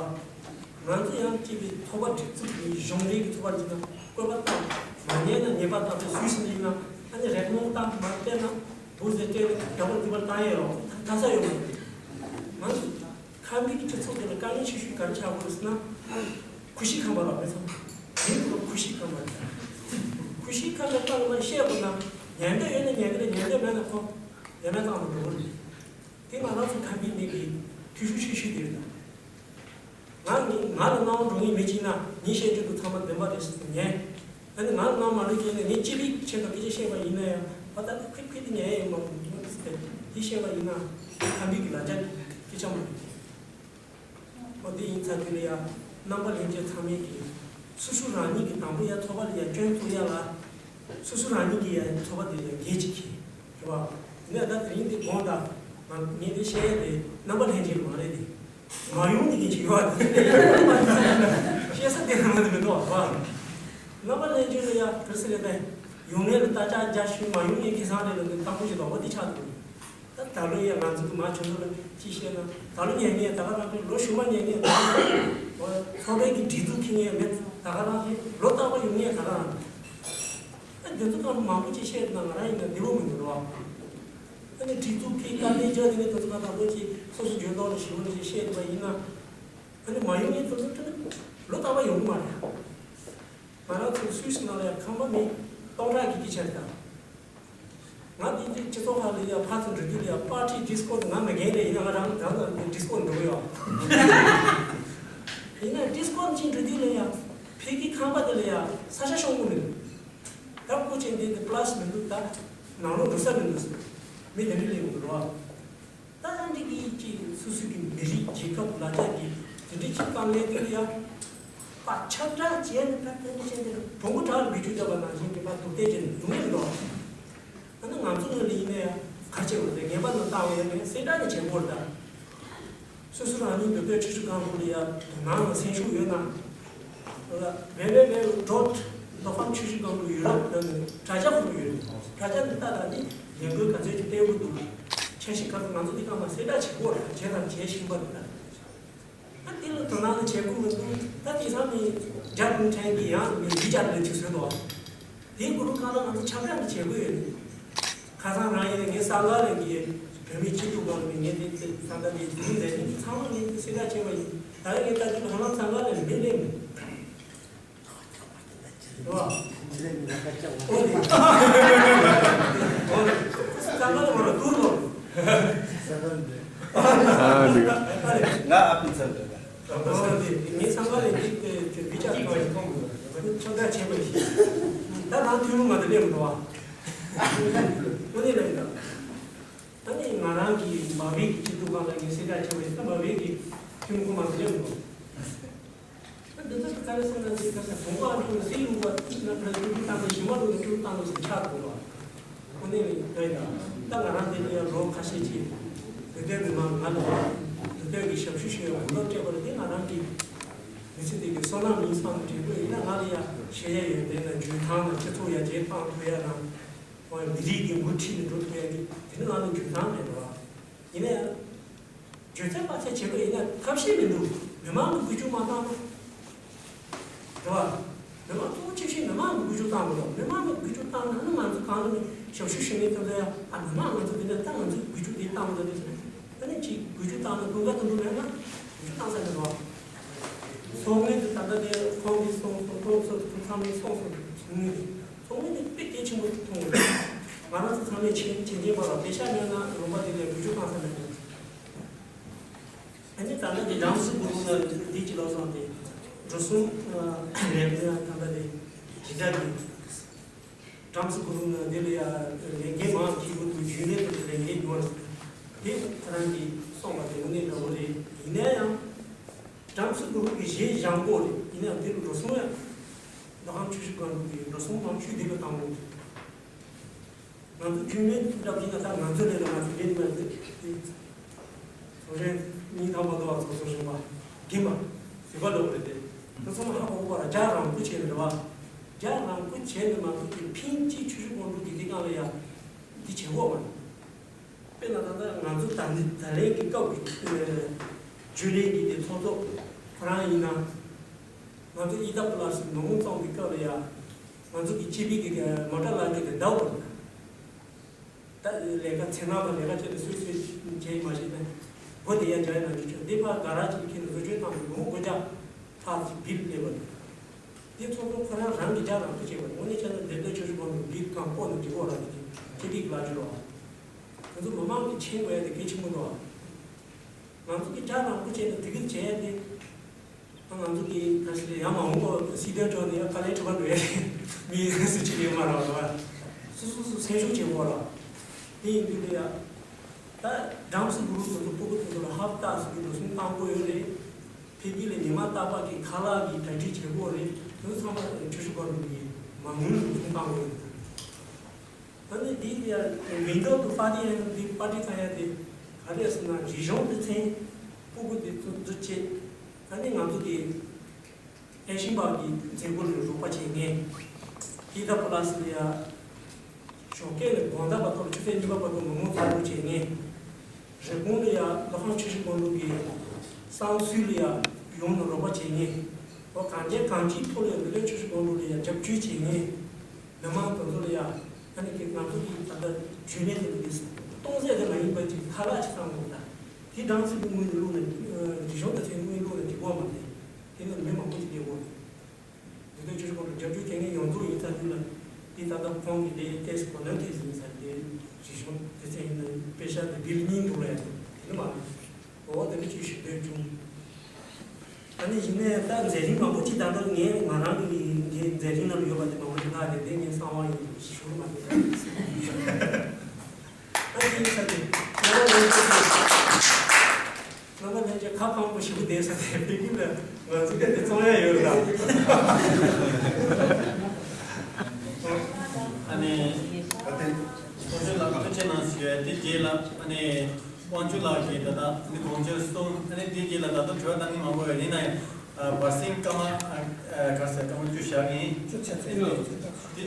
རེད་བ། ང་ཚོ་ཡང་སྐྱིད་པའི་ཚོགས་པ་སྒྲིག་འཛུགས་ཀྱི་གཞུང་འབྲེལ་གྱི་ཚོགས་པ་སྒྲིག་ན་བཀོད་པ་བཏང་། མ་ཉན་ན་ཉེས་པ་བཏང་། དེ་སུས་ཟིན་ཡིན་ན་ཨ་ནི་རེག་མོང་བཏང་མ་སྤྲད་ན་འབུ་ཟེར་སྤྲད་ན་རྒྱ་བོར་རྒྱུ་བར་བཏང་ཡ་ཡོད་ད་ས་ཡོད་མ་རེད། ང་ཚོ་ཁམས་པའི་སྤྱི་ཚོགས་དེ་ལ་དཀའ་ངལ་ཆེ་ཤོས་ག་རེ་ཆགས་དགོས་ཟེར་ན། ཁུ་ཤི་ཁམས་པ་ར་མི་ཚང་། མི་ཁུ་ཁུ་ཤི་ཁམས་པ་རེད། ཁུ་ཤི་ཁམས་པའི་སྟེང་ལ་བཤད་དགོས་ན་ཉན་འདོད་ཡོད་ན་ཉན་གི་རེད། ཉན་འདོད་མེད་ན་ཁོ་ཡ་མེད་བཏང་དུ་འགྲོ་གི་རེད། དེ་ང་རང་ཚོ་ཁམས་པའི་མི་གི་ཐུ་ཤུ་ཤི་ཤུ་དེ་རེད་ད། ང་ནི་ང་ལ་སྣང་བ་འགྲོ་ངེས་མི་གཅིག་ན་ཉིན་བཤད་རྒྱུ་དུ་ཚང་མ་བདེན་པ་རེད་ཟེར་ཉན། ཨ་ནི་ང་ལ་སྣང་མ་འགྲོ་གི་ནི་ངས་སྤྱི་པའི་ཆེད་དུ་སྐད་ཆ་བཤད་པ་ཡིན་ན་ཡང་བ་ད་ནི་ཁུལ་ཁུལ་དུ་ཉན་ཡ་ཡོད་མ་རེད་ཟེར་ཏེ་དེ་བཤད་པ་ཡིན་ན་ཁམས་པའི་གི་ལ་རྒྱ་སྐད་ཆ་མ་རེད། ཨོ་དེ་ཡིན་ཚར་དུས་ལ་ཡ་རྣམ་པ་ལྷན་རྒྱས་ཚང་མས་ཀྱི་སོ་སོ་རང་ཉིད་ཀྱི་དང་པོ་ཡ་ཚོགས་པ་ལ་ཡ་སྐྱོན་བཙུགས་ཡ་ལ་སོ་སོ་རང་ཉིད་ཀྱི་ཡ་ཚོགས་པ་དེ་ལ་ཡ་འགན་ཅིག་འཁྱེར་རེད་བ། ངས་ད་དེ་རིང་འདི་དགོངས་དག་ང་ངས་འདི་བཤད་ཡ་དེ་རྣམ་པ་ལྷན་རྒྱས་ལ་མ་རེད་དེ། མ་ཡོང་ནི་ཡིན་ཞིག་ཡོད་དེ་བཤད་ས་དེ་རང་དེ་མི་འདུག་བ། རྣམ་པ་ལྷན་རྒྱས་ལ་ཡ་ག་རེ་ཟེར་རེད་པས། ཡོང་ངེས་ལ་བརྟག་དཔྱད་རྒྱག་ཤུལ་མ་ཡོང་ངེས་ཁེ་བཟང་རེད་ལ་འདི་དང་པོ་ཞིག་ལོག་པ་འདི་ཆགས་འདུག་ད་ད་ལོ་ཡ་ང་ཚོ་གི་མ་བྱུང་ཚོ་ལ་ཅི་བཤད་ན་ད་ལོ་ཉན་ངེས་ད་ག་རང་རེད། ལོ་གཞུག་མ་ཉན་ངེས་ད་ག་རང་རེད། ཚོགས་པའི་གི་སྒྲིག་འཛུགས་ཁེ་ངེས་མེད་ད་ག་རང་རེད། ལོ་རྟག་པ་ཡོང་ངེས་ད་ག་རང་རེད། ཨ་འདི་ཚོ་གང་མང་པོ་ཅིག་བཤད་ན་ང་རང་ཡིན་ན་བདེ་པོ་མི་འདུག་རོ། ཨ་ནི་སྒྲིག་འཛུགས་ཀྱི་དཀའ་ལས་བརྒྱབ་དེ་ནས་དེ་ཚོ་གང་དང་པོ་ཅིག་སོ་སོ་འཇོན་ཐོག་ལ་ཞི་བོ་ནས་ཅིག་བཤད་ཐུབ་པ་ཡིན་ན། ཨ་ནི་མ་ཡོང་ངེས་དེ་ཚོ་ཁྲིད་ན་ལོ་རྟག་པ་ཡོང་གི་མ་རེད། ང་རང་ཚོ་སུད་སི་ནང་ལ་ཡང་ཁང་པ་མི་སྟོང་ཕྲག་གི་སྐད་ཆ་རེད་ད། ང་འདི་འདི་སྤྱི་ཚོགས་ཁག་ལ་ཡང་ཕར་ཚུར་འགྲོ་དུས་ལ་ཡང་པར་ཊི་ཌི་སི་ཀོཌ་ང་མི་རྒན་རེད། ཡིན་ན་ང་རང་རང་དང་ཌི་སི་ཀོཌ་འགྲོ་གི་ཡོད། ཡིན་ན་ཌི་སི་ཀོཌ་ཅིག་འགྲོ་དུས་ལ་ཡང་ཕ་གི་ཁང་པ་དེ་ལ་ཡང་ས་ཆ་ཤོང་གི་མི་འདུག་ད་སྐུ་མཁྱེན་འདི་འདི་པ་ལ་སི་མི་འདུག་ད་ནང་ལོགས་འགྲོ་ས་མི་འདུག་མི་དེ་འདྲ་སླེབས་ཡོང་གི་རེད་བ། ད་ཡང་འདི་གི་ཅིག་སོ་སོ་གི་མི་རིགས་རྒྱལ་ཁབ་ལ་རྒྱ་གི་དེ་འདྲའི་ཅིག་དཀའ་ངལ་དེ་ལ་ཡང་པ་ཁྱབ་བསྒྲགས་བྱས་ནས་ད་དེ་འདྲ་བྱས་ནས་བོང་བུ་བྲག་ལ་འབུད་རྒྱུ་བརྒྱབ་པ་ནང་བཞིན་གྱི་པ་སྡུག་དེ་བྱས་ནས་སྡུག་ངལ་འདུག་ཨ་ནི་ང་ཚོ་ངོས་ལ་ཡིན་ན་ཡང་ག་རེ་བྱེད་དགོས་རེད། ངན་པ་ནང་བཏང་བ་ཡོད་མེད་གསལ་བསྒྲགས་ནས་བྱེད་དགོས་རེད་ད། སོ་སོ་རང་ཉིད་འདི་ལྟོས་ཆུ་ཆུ་གང་རུང་ལ་ཡ་དོ་སྣང་དང་སེམས་ཤུགས་ཡོད་ན། ཝེ་ཝེ་ཝེ་ཌོཊ་མདོ་ཁམས་ཆུ་བཞི་སྒང་དྲུག་ཡུ་རོབ་ལ་ནི་དྲ་རྒྱ་ཁུར་ཡོད། དྲ་རྒྱ་འདི་ལྟ་ད་ནི་ལས་འགུལ་ག་ཚོད་ཅིག་སྤེལ་དགོས་འདུག་ཆ་ཤས་ཁག་ང་ཚོ་འདི་གང་མ་གསལ་བསྒྲགས་བྱེད་དགོས་རེད། བྱས་དང་བྱེད་བཞིན་པ་རེད་ད། ཨ་འདི་ལ་དོ་སྣང་ལ་བྱེད་དགོས་མི་འདུག་ད་དེང་སང་ནི་རྒྱ་གུང་ཁྲན་གྱི་ཡང་མི་རྒྱུ་རྒྱ་ལ་ཅིག་བཟོས་འདུག་དེའི་གུ་རུ་ཁ་ལ་ང་ཚོ་ཆབ་ཆ་འདི་བྱེད་དགོས་ཡོད། ཁ་སང་རང་ཡིན་ངའི་སང་ག་ལ་གི་བོད་མི་སྤྱི་འཐུས་སྒང་ལ་ངས་དེ་སང་ག་དེ་དེ་རིང་ལས་ནི་ཚང་མ་ངས་དེ་སེ་ག་བྱས་པ་ཡིན། ད་ཡང་ངས་ལྟ་དུས་ཧ་ལམ་སང་ག་ལ་མི་ལས་མི་རོ། འོ་དེ་འོ་དེ་སང་ག་ལ་མ་རོ་ཏུར་ལོ། ཨ་འདི་ང་ཨ་ཕི་ཚང་དུ། ངས་སང་ག་ལ་འདི་དེ་བི་ཅག་གི་ཁྱོད་ད་བྱས་པ་ཡིན། ད་ནང་ཐུན་མོང་མ་དེ་ལས་མི་འདུག་བ། ཨོ་ནི་ལ་ཡིན་ད། ད་ནི་ང་རང་གི་མ་བིག་གི་སྐྱིད་སྡུག་སྒང་ལ་ངས་སེ་ག་བྱས་པ་ཡིན། ད་མ་བིག་གི་ཁྱིམ་ཁོ་མ་ཟེར་ཡོང་དོ། ད་འདི་ཚོ་ག་རེ་ཟེར་ན་ཅིག་ག་ས་བུང་བ་ལུག་ལ་སེ་ལུག་པ་ཅིག་ན་ཕར་ཀྲུ་ཀྲུ་བཏང་ནས་ཞིང་པ་ལུག་ལ་ཀྲུ་བཏང་ནས་ཟེར་ཆགས་འདུག་ལ། ཨོ་ནི་ལ་ཡིན་ད། ད་ང་རང་འདི་ལ་ཡང་ལོ་ཁ་ཤས་ཅིག་འདི་ལྟའི་མི་མང་ང་ལ་འདི་ལྟའི་གི་ཞབས་ཞུ་ཞུ་ཡ་གོ་སྐབས་སྤྲད་པ་ལ་འདི་ང་རང་གི་མི་ཚེ་འདི་གི་བསོད་ནམས་ཡིན་བསམ་དྲན་གྱི་ཡོད། ཡིན་ན་ང་ལ་ཡ་ཤེས་ཡ་ཡོན་ཏན་དང་འཇོན་ཐང་དང་སྤྱི་ཚོགས་ཡར་རྒྱས་བཏང་ཐུབ་ཡ་དང་། ཁོང་མི་རིགས་ཀྱི་མུ་ཁྲིད་ནས་འགྲོ་ཐུབ་ཡ་གི་དེ་ནི་ང་ལ་འཇོན་ཐང་མེད་རེད་བ། ཡིན་ན་ཡང་། སྒྱུ་རྩལ་དཔག་ཚད་བྱེད་དགོས་ཡིན་ན་ཐབས་ཤེས་མི་འདུག་མི་མང་གི་འགུལ་སྐྱོད་མ་བཏང་ན། རེད་བ། མི་མང་གཙོ་བོ་ཆེ་ཤོས་མི་མང་གི་འགུལ་སྐྱོད་བཏང་དགོས་རེད། མི་མང་གི་འགུལ་སྐྱོད་བཏང་ན་ནི་ང་ཚོ་གང་ལ་ནི་ཞབས་ཞུ་ཞུ་མཁན་ཚོ་ལ་ཡང་ཨ་མི་མང་ང་ཚོ་འདི་ནས་ད་ང་ཚོའི་འགུལ་སྐྱོད་འདི་བཏང་དགོས་རེད་ཟེར་ན། ཨ་ནི་ཅིག་འགུལ་སྐྱོད་བཏང་ན་ཀུན་དགའ་དང་འགྲོ་མེད་ན་འགུལ་སྐྱོད་བཏང་ས་མེད་རེད་བ། ཚོགས་མི་དེ་ད་ལྟ་དེ་ཁོང་གིས་གསུངས་སོང་། ཁོང་ཚོ་ཚང་མས་གསུངས་སོང་། ཚོགས་མི་དེ་ཚོགས་མི་དེ་དཔེ་གལ་ཆེན་པོ་མཐོང་ཡོད། ང་རང་ཚོ་ཚང་མས་ཆེན་ཆེན་ཆེན་པ་ལ་དཔེ་ཤ་ཉོས་ན་ལུང་པ་དེ་ལས་འགུལ་སྐྱོད་བཏང་ས་མེད་པས། ཨ་ནི་ད་ལྟ་དེ་ཌམ་སི་གུ་རུ་ལ་དེ་ཅི་ལབ་སོང་དེ་འགྲོ་སོང་རེད། ད་ལྟ་དེ་ཇི་འདྲ་གི་ཌམ་སི་གུ་རུ་ལ་དེ་ལ་ཡ་ལས་འགན་མང་ཅིག་ཡོད་འདུག་རྒྱུན་ལས་དེ་ལས་འགན་ཡོད་རེད། དེ་ཁོ་རང་གིས་གསུངས་པ་དེ་དངོས་གནས་འདྲ་བོ་རེད། ཡིན་ན་ཡང་། ཌམ་སི་གུ་རུ་གི་གཞས་བཞེངས་སྐོར་རེད། ཡིན་ན་ཡང་དེ་རུ་འགྲོ་སོང་ཡང་། མདོ་ཁམས་ཆུ་བཞི་སྒང་དྲུག་གི་འགྲོ་སོང་མང་ཤོས་དེ་ལ་བཏང་འོང་། ང་ཚོ་རྒྱུན་ལས་འདྲ་བཞིན་ན་ད་ང་ཚོ་ལས་ལ་ང་ཚོ་ལས་མ་ཟེར་ཏེ། ཚོགས་ཆེན་སྙིང་ཐག་པ་འདུག་བ། ཚོགས་གཙོ་གཞོན་པ་རྒན་པ་ཟིག་པ་ལོག་རེད་དེ། ད་ཚང་མ་ཧ་གོ་གོ་བ་ར་རྒྱ་རང་པོ་བྱས་ནས་རེད་བ། རྒྱ་རང་པོ་བྱས་ནས་མ་གཏོགས་ཀྱི་ཕིན་གཅིག་ཆུ་བཞི་སྒང་དྲུག་གི་དེ་སྒང་ལ་ཡ། དེ་བྱེད་དགོས་པ་རེད། དཔེར་ན་ད་ལྟ་ང་ཚོ་ད་ནི་ད་ལན་གྱི་སྐབས་ཀྱི་རྒྱུན་ལས་ཀྱི་དེ་ཚོགས་གཙོ་ཁོ་རང་ཡིན་ན། ང་ཚོ་ཨི་ད་པ་ལ་སི་མི་ངོ་ཚང་གི་སྐབས་ལ་ཡ། ང་ཚོ་གི་སྤྱི་པའི་གི་མོ་ཊ་ལག་ཁྱེར་དེ་བདའ་བར། ད་ལས་ཀ་ཚེ་ནང་ལ་ལས་ཀ་བྱས་ཏེ་སུས་སུས་བྱས་མ་ཤེས་ན། སྒོ་དེ་ཡ་འཇགས་ཡ་ན་ཆོག་ཆོག་འདི་ཕར་ག་ར་ཅིག་ཁྱེར་ནས་བཟོ་བཅོས་བཏང་ནས་ལོ་ངོ་དགུ་བརྒྱ་ལྷག་ཅིག་བིལ་སླེབས་པ་རེད། འདི་ཚོགས་གཙོ་ཁོ་རང་རང་གི་ཇ་རང་ཚོ་བྱས་པ་རེད། དངོས་གནས་བྱས་ན་འདི་ལྟར་ཆོས་སྲིད་དགོངས་དོན་འདི་གང་སྤོ་ནས་འགྲིག་གོ་ར་འདི་ཅིག་ཅི་སྒྲིག་ལ་འགྱུར་བ། ང་ཚོ་མི་མང་གི་མཁྱེན་དགོས་ཡ་དེ་གལ་ཆེན་པོ་འདུག་ང་ཚོ་གི་ཇ་རང་པོ་བྱས་ནས་དེ་གིར་བྱས་ཡ་དེ། ང་ཚོ་གི་ད་ཞིག་ལ་ཡང་མ་འོངས་པ་སྲིད་དོན་ཕྱོགས་ནས་ཡང་དཀའ་ལས་འཕྲད་པ་འགྲོ་ཡ་རེད། མི་སུ་གཅིག་ཡོད་མ་རེད་བ། སོ་སོ་སོ་སེམས་ཤུགས་ཆེན་པོ་ར། དེ་ཡིན་དུས་ལ་ཡ། ད་སྦྲང་སི་གུ་རུ་སོ་སོ་སྤུ་གུ་སོ་སོ་ལ་ཧབ་སྟེ་སོ་སོ་གི་འགྲོ་སོང་བཏང་དགོས་ཡོད་རེད། ཕ་གི་ལ་ཉི་མ་རྟག་པར་གི་ཁ་ལག་གི་གྲ་སྒྲིག་བྱེད་དགོས་རེད། དེ་ཚང་མ་ཆུ་ཤུ་གོར་གི་མ་དངུལ་འགྲོ་སོང་བཏང་དགོས་ཡོད། ད་ནི་འདི་ཡ་མིང་ཐོག་ཏུ་པར་ཊི་ཡང་འདི་པར་ཊི་ཚང་ཡ་དེ་ག་རེ་ཟེར་ན་རིག་གཞུང་སྡེ་ཚན་སྤུ་གུ་འདི་ཚོ་འཛུལ་བྱེད། ད་ནི་ང་ཚོ་གི་ཨེ་ཤིང་པ་གི་མཛད་སྒོ་ལ་རོགས་པ་བྱེད་མཁན། ཨི་ད་པ་ལ་སི་ལ་ཡ་ཞོགས་ཀས་ནས་དགོང་དག་བར་དུ་ཆུ་ཚོད་གཉིས་པ་བར་དུ་མི་མང་ཚོགས་འདུ་བྱེད་མཁན། རེབ་གོང་ལ་ཡ་ལྷ་ཁང་ཆུ་བཞི་སྒང་དྲུག་གི་བསང་གསོལ་ལ་ཡ་ཡོང་ནས་རོགས་པ་བྱེད་མཁན། འོ་གང་རྒྱལ་གང་སྤྱིའི་ཐོག་ལ་ཡ་མི་ལོ་ཆུ་བཞི་སྒང་དྲུག་ལ་ཡ་རྒྱབ་སྐྱོར་བྱེད་མཁན། མི་མང་དེ་ཚོ་ལ་ཡ། ཨ་ནི་ཁྱེད་ང་ཚོ་གི་ད་ལྟ་རྒྱུན་ལས་དེ་ཚོ་གི་སྟོང་ཟད་དེ་མ་ཡིན་པ་ཅིག་ཁ་ལག་ཅིག་བཏང་དགོས་ད། དེ་སྦྲང་སི་གི་དངུལ་བླུགས་ན། རིག་གཞུང་དང་ཚན་དངུལ་བླུགས་ན་འགྲིག་གོ་མ་རེད། དེ་ནི་མི་མང་པོ་ཅིག་བསྡད་དགོས་རེད། དེ་དོན་ཆུ་ཆུ་ཁོང་ལ་རྒྱབ་སྐྱོར་བྱེད་མཁན་ཡོངས་རྫོགས་ཡིན་ཚར་དུས་ལ། དེ་ད་ལྟ་ཁོང་གི་དེ་ཏེས་གོ་ནོན་ཏེས་ཡིན་ཚར་དེ་རིག་གཞུང་དེ་ཚན་ཡིན་ན་དཔེ་ཤག་དེ་བིལ་གཉིས་འདུག་ལ་ཡ་དེ་ནི་མ་རེད། འོ་དེ་འདྲ་ཅིག་ཞུ་འདོད་བྱུང་། ཨ་ནི་གཞི་ནས་ད་མཛད་རིམ་མང་པོ་ཅིག་ད་ལྟ་ངས་ང་རང་གི་ངའི་མཛད་རིམ་ནང་ཡོད་པ་དེ་མང་པོ་ཞིག་ལྷག་དེ་དེ་ངས་གསང་བ་ཡིན་ཞུ་མ་ཐུབ། ཨ་ནི་ཡིན་ས་དེ་ང་རང་ངའི་ཚོད་དེ་ང་རང་ལན་ཅིག་ཁ་ཕམ་པོ་ཞིག་བསྡད་ས་དེ་ཕ་གི་ལ་ང་ཚོ་ག་དེ་བཙོང་ཡ་ཡོད་ལ། ཨ་ནི་ད་ལྟ་ཚོགས་ཆུང་ལ་ཐུགས་རྗེ་གནང་ཞུ་ཡ་དེ་རྗེས་ལ་ཨ་ནི། དབང་ཕྱུག་ལགས་ཀྱིས་ད་ལྟ་ནི་དགོངས་འཆར་གསུམ། ཨ་ནི་དེ་རྗེས་ལ་ད་ལྟ་དྲི་བ་བཏང་མཁན་མང་པོ་ཡོད། ཡིན་ན་ཡང་བར་གསེང་སྐར་མ་ག་ས་སྐར་མ་བཅུ་བཞག་ཡིན། དེ་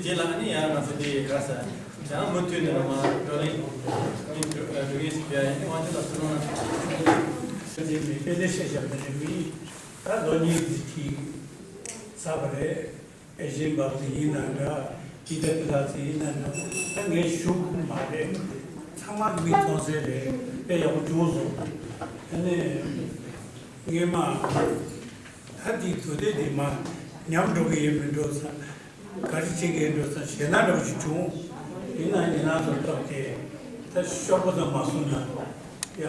རྗེས་ལ་ཨ་ནི་ཡང་ང་ཚོ་དེ་ག་ས་ཡང་མུ་མཐུད་ནས་རང་མ་བགྲོ་གླེང་འགྲོ་གི་ཞིག་ཡ་ཡིན། དབང་ཕྱུག་ལགས་སུ་རང་ལ་དེ་མི་དཔེ་ལས་བཤད་བཞག་པ་ནི་མི་ད་ལོ་གཉིས་ཀྱི་ཚར་བ་རེད། ཨེ་ཤེ་ཡ་འབབ་ཚིགས་ཡིན་ན་འདྲ། ཨི་ད་ཀི་ལག་ཚིགས་ཡིན་ན་འདྲ། ད་ངས་ཞུ་དགོས་མ་རེད། ཚང་མ་མིག་མཐོང་གསལ་རེད། དཔེ་ཡག་པོ་བྱུང་སོང་། ཨ་ནི་ངས་མ་ད་འདི་དུ་དེ་འདི་མ་ཉམས་འགྲོ་གི་ཡིན་མི་འགྲོ་ས། ག་རེ་བྱེད་ཀྱི་ཡིན་འགྲོ་ས་ཞེད་སྣང་འདྲ་པོ་ཞིག་བྱུང་། ཡིན་ན་ཡིན་ན་ཚོ་སྟབས་བདེ། ད་ཤོག་པ་ཙམ་མ་སོང་ན་ཡ་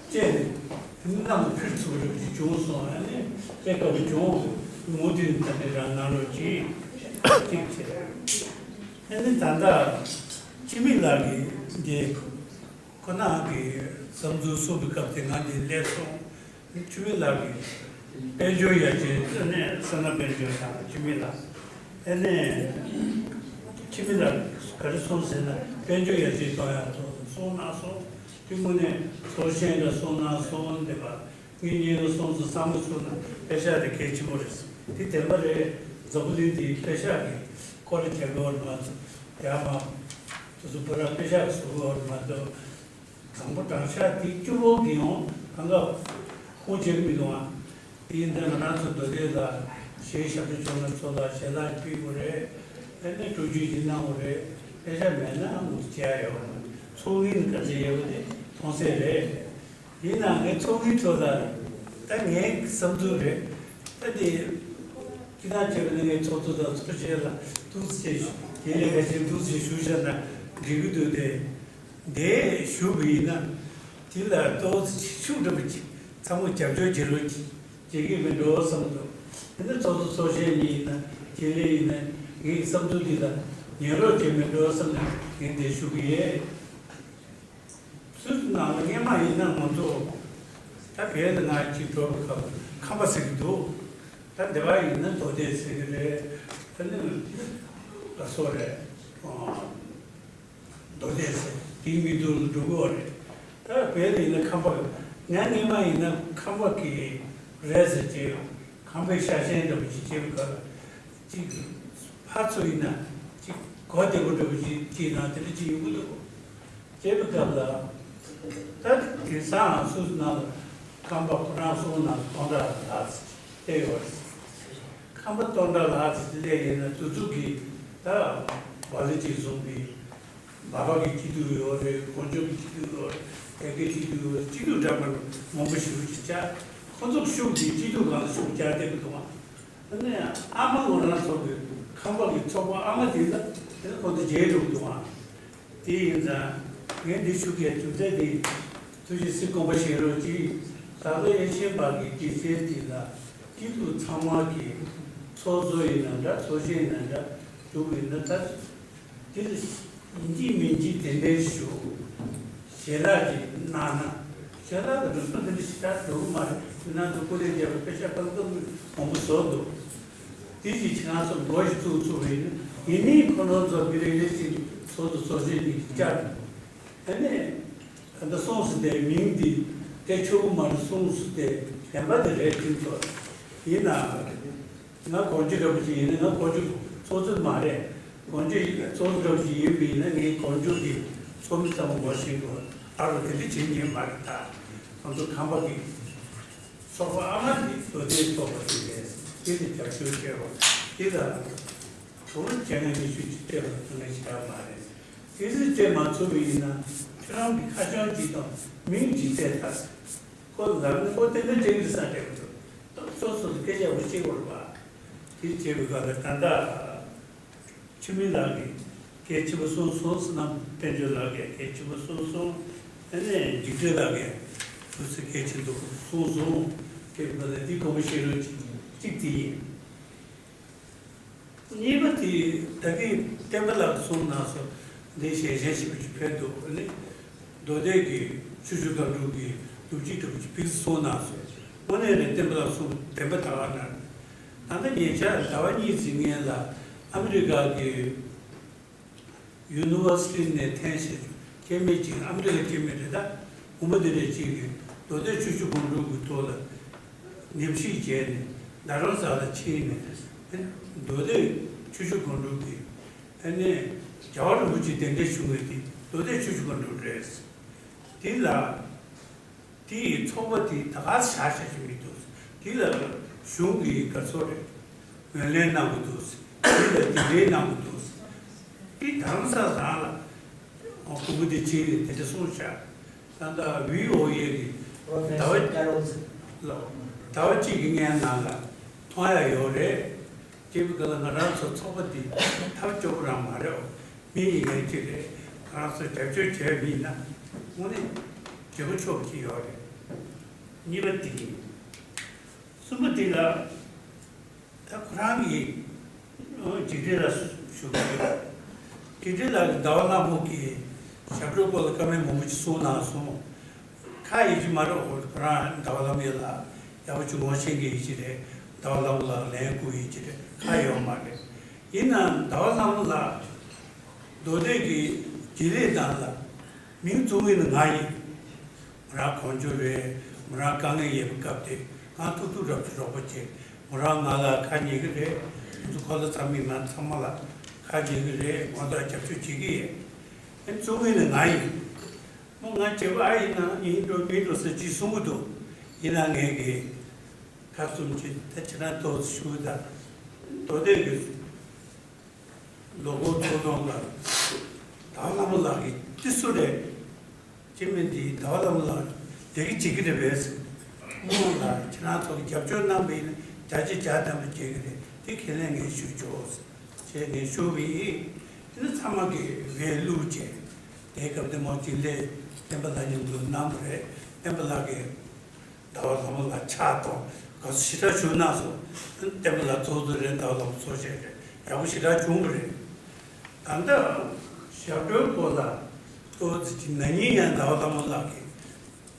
བཅད་ནས། དེ་ནི་གནམ་ལ་འཕུར་ཚུགས་རེ་ཅིག་བྱུང་སོང་། ཨ་ནི་དཔེ་དཀའ་པོ་བྱུང་། མུ་མཐུད་ནས་ད་ནི་རང་གནང་རོགས་གྱིས་གཅིག་བྱས། ཨ་ནི་ད་ལྟ་འཆི་མེད་ལགས་ཀྱིས་འདི་ཁོ་ན་གི་བསམ་ཚུལ་གསུངས་པའི་སྐབས་དེ་ང་འདི་སླེབས་སོང་། འཆི་མེད་ལགས་ཀྱིས་དཔལ་འབྱོར་ཡར་རྒྱས། ཨ་ནི་ས་ན་དཔལ་འབྱོར་དང་འཆི་མེད་ལགས། ཨ་ནི་འཆི་མེད་ལགས་ག་རེ་གསུངས་ཟེར་ན་དཔལ་འབྱོར་ཡར་རྒྱས་གཏོང་ཡག་ཐོག་གསུངས་གནང་སོང་། དེ་དངོས་གནས་ཚོར་ཤེས་འདྲ་གསུངས་གནང་སོང་། འདི་པ། ངས་ཉིན་རེ་སོང་ཙང་བསམ་བློ་ཚུར་ན་དཔེ་ཆ་དེ་གལ་ཆེན་པོ་རེད། དེ་བདེན་པ་རེད། འཛམ་བུ་གླིང་འདིའི་དཔེ་ཆ་གི་སྐོར་རྒྱག་གི་ཡོད་མ་གཏོགས། ཡར་མར་དེ་ཚོ་བོད་ར་དཔེ་ཆ་གི་བཟོ་གི་ཡོད་མ་གཏོགས། དང་པོ་དྲང་ཤག་དེ་སྐྱུ་བོ་གི་ཡང་གང་ག་ཁོང་བྱེད་ཀྱི་མི་འདུག་ཨ། དེ་ཡིན་ཙང་ང་རང་ཚོ་མདོ་སྡེ་ལ་གཞས་ཞབས་བྲོ་བྱུང་ན་ཚོ་ལ་ཞལ་ལག་ཕུལ་དགོས་རེད། དེ་ནས་སྤྲོ་སྐྱིད་ཅིག་གནང་དགོས་རེད། དཔེ་ཆ་མེད་ན་ངོ་ཚ་ཡག་ཡོད་མ་རེད། ཚོགས་ངན་ག་ཚད་ཡོད་པ་དེ་མཐོང་གསལ་རེད། ཡིན་ནའང་ངའི་ཚོགས་ཀྱི་ཐོག་ལ་ད་ངའི་བསམ་ཚུལ་རེད། ད་དེ་སྤྱི་བཏང་བྱས་པ་ན་ངའི་ཚོགས་གཙོ་དང་ཚོགས་གཞོན་ལ་ཐུགས་རྗེ་ཆེ་ཞུ། དེ་ལས་ཀ་ཞིག་ཐུགས་རྗེ་ཆེ་ཞུ་བཞག་ན་འགྲིག་གི་འདུག་སྟེ། འདི་ཞུ་བ་ཡིན་ན་དེ་ལ་ཏོག་ཙམ་ཤུགས་འདྲ་པོ་ཅིག་ཚང་མ་རྒྱབ་སྐྱོར་བྱེད་རོགས་བྱེད་ཀྱི་མེད་འགྲོ་བསམ་འདུག་དེ་ནི་ཚོགས་གཙོ་ཚོགས་གཞོན་གཉིས་ཡིན་ན་རྒྱུན་ལས་ཡིན་ན་ངའི་བསམ་ཚུལ་འདི་ལ་ཉན་རོགས་བྱེད་མེད་འགྲོ་བསམ་ནས་ངས་འདི་ཞུ་གི་ཡོད། སུད་སི་ནང་ལ་སྔོན་མ་ཡིན་ན་ང་ཚོ་ད་བལ་དུ་ང་གཅིག་འགྲོ་བའི་སྐབས་ཁམས་པ་ཟེར་གྱི་འདུག་ད་འདི་པ་ཡིན་ན་མདོ་སྡེ་ཟེར་གྱི་རེད། ད་ནི་ལ་སོ་རེད། མདོ་སྡེ་ཟེར་དེའི་མིང་དུ་འགྲོ་གི་ཡོད་རེད། ད་བལ་དུ་ཡིན་ན་ཁམས་པ། ང་སྔོན་མ་ཡིན་ན་ཁམས་པ་གི་རེད་ཟེར་གྱི་ཡོད། ཁམས་པའི་ཤ་ཞེན་འདྲ་པོ་ཅིག་བྱེད་པའི་སྐབས་ཅིག་ཕར་ཚུར་ཡིན་ན་ཅིག་གོ་བདེ་པོ་འདྲ་པོ་ཅིག་ཅིག་ནང་དེ་འདྲ་ཅིག་ཡོང་གི་འདུག་བྱེད་པའི་སྐབས་ལ། ད་དེང་སང་སུད་སི་ནང་ལ་ཁམས་པ་ཁོ་རང་གསུང་ན་སྟོང་ཕྲག་ལྷག་ཙམ་སླེབས་ཡོད་རེད། ཁམས་པ་སྟོང་ཕྲག་ལྷག་ཙམ་སླེབས་ཡིན་ན་དུས་ཚོད་ཀྱི་ད་བ་ལི་ཅིག་བཟུང་བའི་སྦག་སྦག་གི་སྐྱིད་སྡུག་ཡོད་རེད། དཀོན་མཆོག་གི་སྐྱིད་སྡུག་ཡོད་རེད། དད་གུས་སྐྱིད་སྡུག་ཡོད་རེད། སྐྱིད་སྡུག་འདྲ་མིན་མང་པོ་ཞིག་ཅིག་བཅར། ཁོ་ཚོ་ཤུགས་ཀྱིས་སྐྱིད་སྡུག་སྒང་ལ་ཤུགས་བཅར་བསྡད་ཀྱི་འདུག་ཨང་། ཨ་ནི་ཨ་མ་ཁོ་རང་ཚོ་གི་ཁམས་པ་གི་ཚོགས་པ་ཨ་མ་དེ་ལ་དེ་ལ་ཁོ་ཚོ་མཇལ་འགྲོ་གི་འདུག་ཨང་། དེ་ཡིན་ཙང་ངས་འདི་ཞུ་གའི་རྒྱུ་མཚན་དེ་ཐུགས་རྗེ་ཆེ་དགོངས་པ་བཞེས་རོགས་གྱིས། ད་ལྟ་ཡེ་ཤེས་པ་གི་དགེ་རྩའི་དེ་ལ་སྐྱིད་སྡུག་ཚང་མ་གི་ཚོགས་གཙོ་ཡིན་ན་འདྲ། ཚོགས་གཞོན་ཡིན་ན་འདྲ། འདུག་ཡིན་ན་ད། དེ་ལ་ཡིན་གཅིག་མིན་གཅིག་དེ་འདྲའི་ཞུ། ཞལ་ལག་ཅིག་གནང་ན། ཞལ་ལག་གི་རིན་གོང་དེ་འདྲ་ཞེ་དྲག་འགྲོ་གི་མ་རེད། ཁྱེད་རང་ཚོ་སྐུ་ལས་བརྒྱབ་པའི་པེ་ཤག་རྐང་ཚུགས་མང་པོ་བཟོ་འདུག་དེ་ཅིག་ཁྱེད་རང་ཚོ་མགོ་ཞིག་བཙུགས་ཚུགས་པ་ཡིན་ན། ཡིན་ནའི་ཁོ་རང་ཚོ་མི་རེ་རེ་ཅིག་ཚོགས་གཙོ་ཚོགས་གཞོན་གཉིས་ཀྱིས་བཅར་འདུག་ཨ་ནི། ད་ལྟ་སོང་སུ་དེ་མིང་འདི་སྤྲད་ཆོག་གི་མ་རེད། སོང་སུ་དེ་བདེན་པ་དེ་རེད། དེ་ཚོ་ཡིན་ན། ང་དགོངས་གཅིག་འདྲ་པོ་ཅིག་ཡིན་ན། ང་དགོངས་གཅིག་ཚོགས་གཙོ་མ་རེད། དགོངས་གཅིག་ཚོགས་གཙོ་འདྲ་པོ་ཅིག་ཡིན་པ་ཡིན་ན། ངས་དགོངས་གཅིག་གི་ཚོགས་མི་ཚང་མ་ངོ་ཤེས་དགོས། ཨ་རོ་དེ་འདྲ་བྱེད་ཉན་མ་རེད། ད་ང་ཚོ་ཁམས་པ་གི་ཚོགས་པ་ཨ་མ་དེ་མདོ་སྟོད་ཚོགས་པ་ཞིག་རེད། དེ་ལ་རྒྱབ་སྐྱོར་བྱས་པ་དེ་ལ་དོ་སྣང་བྱས་ན་ཉི་ཤུ་ཅིག་སྤྲད་པ་དང་ང་ཞེ་དྲག་མ་རེད། དེ་ཚོ་སྤྲད་མ་ཐུབ་པ་ཡིན་ན་ཁྱོད་རང་གི་ཁ་བྱང་ཅིག་དང་མིང་ཅིག་བལྟས་ད། ཁོ་ལབ་ནས་ཁོ་ཏན་ཏན་ཅིག་འདི་སང་སྤྲད་པ་འདུག་ད་སོ་སོ་སོ་སྐད་ཆ་བ་ཤེས་དགོས་རེད་པ། དེ་བྱས་པའི་སྐབས་ལ་ད་ལྟ་འཆི་མེད་ལགས་ཀྱིས་སྐད་ཆེན་པོ་གསུངས་སོང་། བསོད་ནམས་དཔལ་འབྱོར་ལགས་ཀྱིས་སྐད་ཆེན་པོ་གསུངས་སོང་། ཨ་ནི་འཇིགས་བྲལ་ལགས་ཀྱིས་ཐུགས་སུ་སྐད་ཆེན་པོ་གསུངས་སོང་། དེ་བས་ལ་འདི་དགོངས་པ་བཞེས་རོགས་གྱིས། གཅིག་དེ་ཡིན། གཉིས་པ་དེ་ད་གིན་བསྟན་པ་ལགས་གསུངས་གནང་སོང་། འདི་ཞལ་བཞེས་ཞེ་པོ་ཅིག་ཕེབས་འདུག་ཨ་ནི་མདོ་སྟོད་ཀྱི་ཆུ་བཞི་སྒང་དྲུག་གི་ནུབ་གཅིག་གྲུབ་ཅིག་ཕེབས་སོང་གནང་སོང་། དངོས་གནས་རེད། བསྟན་པ་ལགས་གསུངས་བདེན་པ་ད་ག་ན། ད་ལྟ་ཉེ་ཆར་ཟླ་བ་གཉིས་ཙམ་སྔོན་ལ་ཨ་མི་རི་ཀ་གི་ཡུ་ནི་ཝར་སི་ཊི་ནས་ཐོན་བྱས་བྱུང་སྐྱེ་དམན་ཅིག་ཨ་མི་རི་ཀ་སྐྱེ་དམན་རེད། ད་བུ་མོ་དེ་འདྲ་ཅིག་གིས་མདོ་སྟོད་ཆུ་བཞི་སྒང་དྲུག་གི་ཐོག་ལ་ཉམས་ཞིབ་བྱས་ནས་རྡ་རམ་ས་ལ་ཕྱིན་ནས། མདོ་སྟོད་ཆུ་བཞི་སྒང་དྲུག་གི་ཨ་ནི་རྒྱལ་བ་རིན་པོ་ཆེ་གདན་འདྲེན་ཞུ་མཁན་དེ་མདོ་སྟོད་ཆུ་བཞི་སྒང་དྲུག་རེད། དེ་ལ། དེ་ཡི་ཚོགས་པ་དེ་ད་ག་ས་བཞག་བཞག་ཅིག་མི་འདུག་དེ་ལ་གཞུང་གིས་ག་ཚོད་རེད། ངོས་ལེན་གནང་གི་འདུག་དེ་ལ་རྒྱུན་ལས་གནང་གི་འདུག་དེ་རྡ་རམ་ས་ལ་རང་ལ་སྐུ་ངོ་དེ་ཕྱིན་ནས་དེ་འདྲ་གསུངས་བཞག་ད་ལྟ་བྷི་ཨོ་ཨེ་གི་ཟླ་བ་ཟླ་བ་གཅིག་གི་སྔོན་ནང་ལ་མཐོང་ཡ་ཡོད་རེད། སྐྱེས་བུ་ག་ལ་ང་རང་ཚོ་ཚོགས་པ་འདི་ཐབས་སྐྱོ་པོ་རང་མ་རེད། མི་ཡིན་ངེས་ཅི་རེད། ང་རང་ཚོ་རྒྱབ་སྐྱོར་བྱས་མི་ཡིན་ན་དངོས་གནས་དགྱེས་པོ་ཆོག་གི་ཡོད་རེད། གཉིས་པ་འདི་ཡིན། གསུམ་པ་འདི་ལ་ད་ཁོ་རང་གི་འཇིགས་བྲལ་ལ་ཞུ་གི་ཡོད། འཇིགས་བྲལ་ལགས་ཀྱིས་ཟླ་བ་ལྷ་མོ་གི་ཞབས་བྲོའི་སྐོར་ལ་བཀའ་མོལ་མང་པོ་ཞིག་གསུངས་གནང་སོང་། ཁ་ཡིན་གཅིག་མ་རེད། ཁོ་རང་ཟླ་བ་ལྷ་མོ་ལགས་ཡག་པོ་ཅིག་ངོ་ཤེས་མཁན་ཡིན་གཅིག་རེད། ཟླ་བ་ལྷ་མོ་ལགས་ལན་བསྐུར་ཡིན་གཅིག་རེད། ཁ་ཡོད་མ་རེད། ཡིན་ནའང་ཟླ་བ་ལྷ་མོ་ལགས་མདོ་སྟོད་ཀྱི་དགེ་ལས་ནང་ལ་མིང་བཙུགས་མཁན་ནི་ང་ཡིན། མོ་རང་གོམ་བགྲོད་རེད། མོ་རང་དཀའ་ངལ་ཡོད་པའི་སྐབས་དེ་ང་ཐུག་ཐུག་རོགས་ཀྱི་རོགས་པ་བྱེད། མོ་རང་ང་ལ་ཁ་ཉན་གི་རེད། ང་ཚོ་ཁོ་ལ་ཚང་མི་མ་ཚང་མ་ལ་ཁ་ཉན་གི་རེད། ང་ཚོ་རྒྱབ་སྐྱོར་བྱེད་ཀྱི་ཡོད། ཨ་ནི་བཙུགས་མཁན་ནི་ང་ཡིན། མོ་ང་བྱེད་པ་ཨ་ཡིན་ན་ཡིན་འགྲོ་མིན་འགྲོ་ཟེར་ཅིག་གསུང་གི་འདུག་ཡིན་ན་ངས་གི་ཁ་བཙུམ་བྱས། ད་ཁྱེད་རང་ཏོག་ཙམ་ཞུ། ད་མདོ་སྟོད་ཀྱི་ལོ་འཁོར་ཚོགས་ཆུང་ལ་ཟླ་བ་ལྷ་མོ་ལགས་ཀྱིས་འདི་སུ་རེད། སྐྱེ་དམན་འདིས་ཟླ་བ་ལྷ་མོ་ལགས་བདེ་སྐྱིད་བྱེད་ཀྱི་རེད་པས། རྨོ་ལགས་ཁྱེད་རང་ཚོ་གིས་རྒྱབ་སྐྱོར་གནང་བ་ཡིན་ན་བརྒྱ་ཆ་བརྒྱ་ལྡན་པ་བྱེད་ཀྱི་རེད། དེ་ཁས་ལེན་ངས་ཞུ་ཆོག་ཅེས་ངས་ཞུ་བ་ཡིན། དེ་ནི་ཚང་མ་གིས་འོས་བླུགས་བྱས། དེའི་སྐབས་དེ་མོ་དགེ་ལས་བསྟན་པ་ལྷ་མོ་གིས་གནང་བ་རེད། བསྟན་པ་ལགས་ཀྱིས་ཟླ་བ་ལྷ་མོ་ལ་ཕྱག་དང་དགའ་བསུ་ཞེ་དྲག་ཞུ་གནང་སོང་། བསྟན་པ་ལགས་ཚོགས་གཙོ་རེད། ཟླ་བ་ལྷ་མོ་ཚོགས་གཞོན་རེད། ཡག་པོ་ཞེ་དྲག་བྱུང་བ་རེད། ད་ལྟ་ཞབས་བྲོའི་སྐོར་ལ་ཏོག་ཙམ་ཅིག་ན་ནིང་ཡང་ཟླ་བ་ལྷ་མོ་ལགས་ཀྱིས་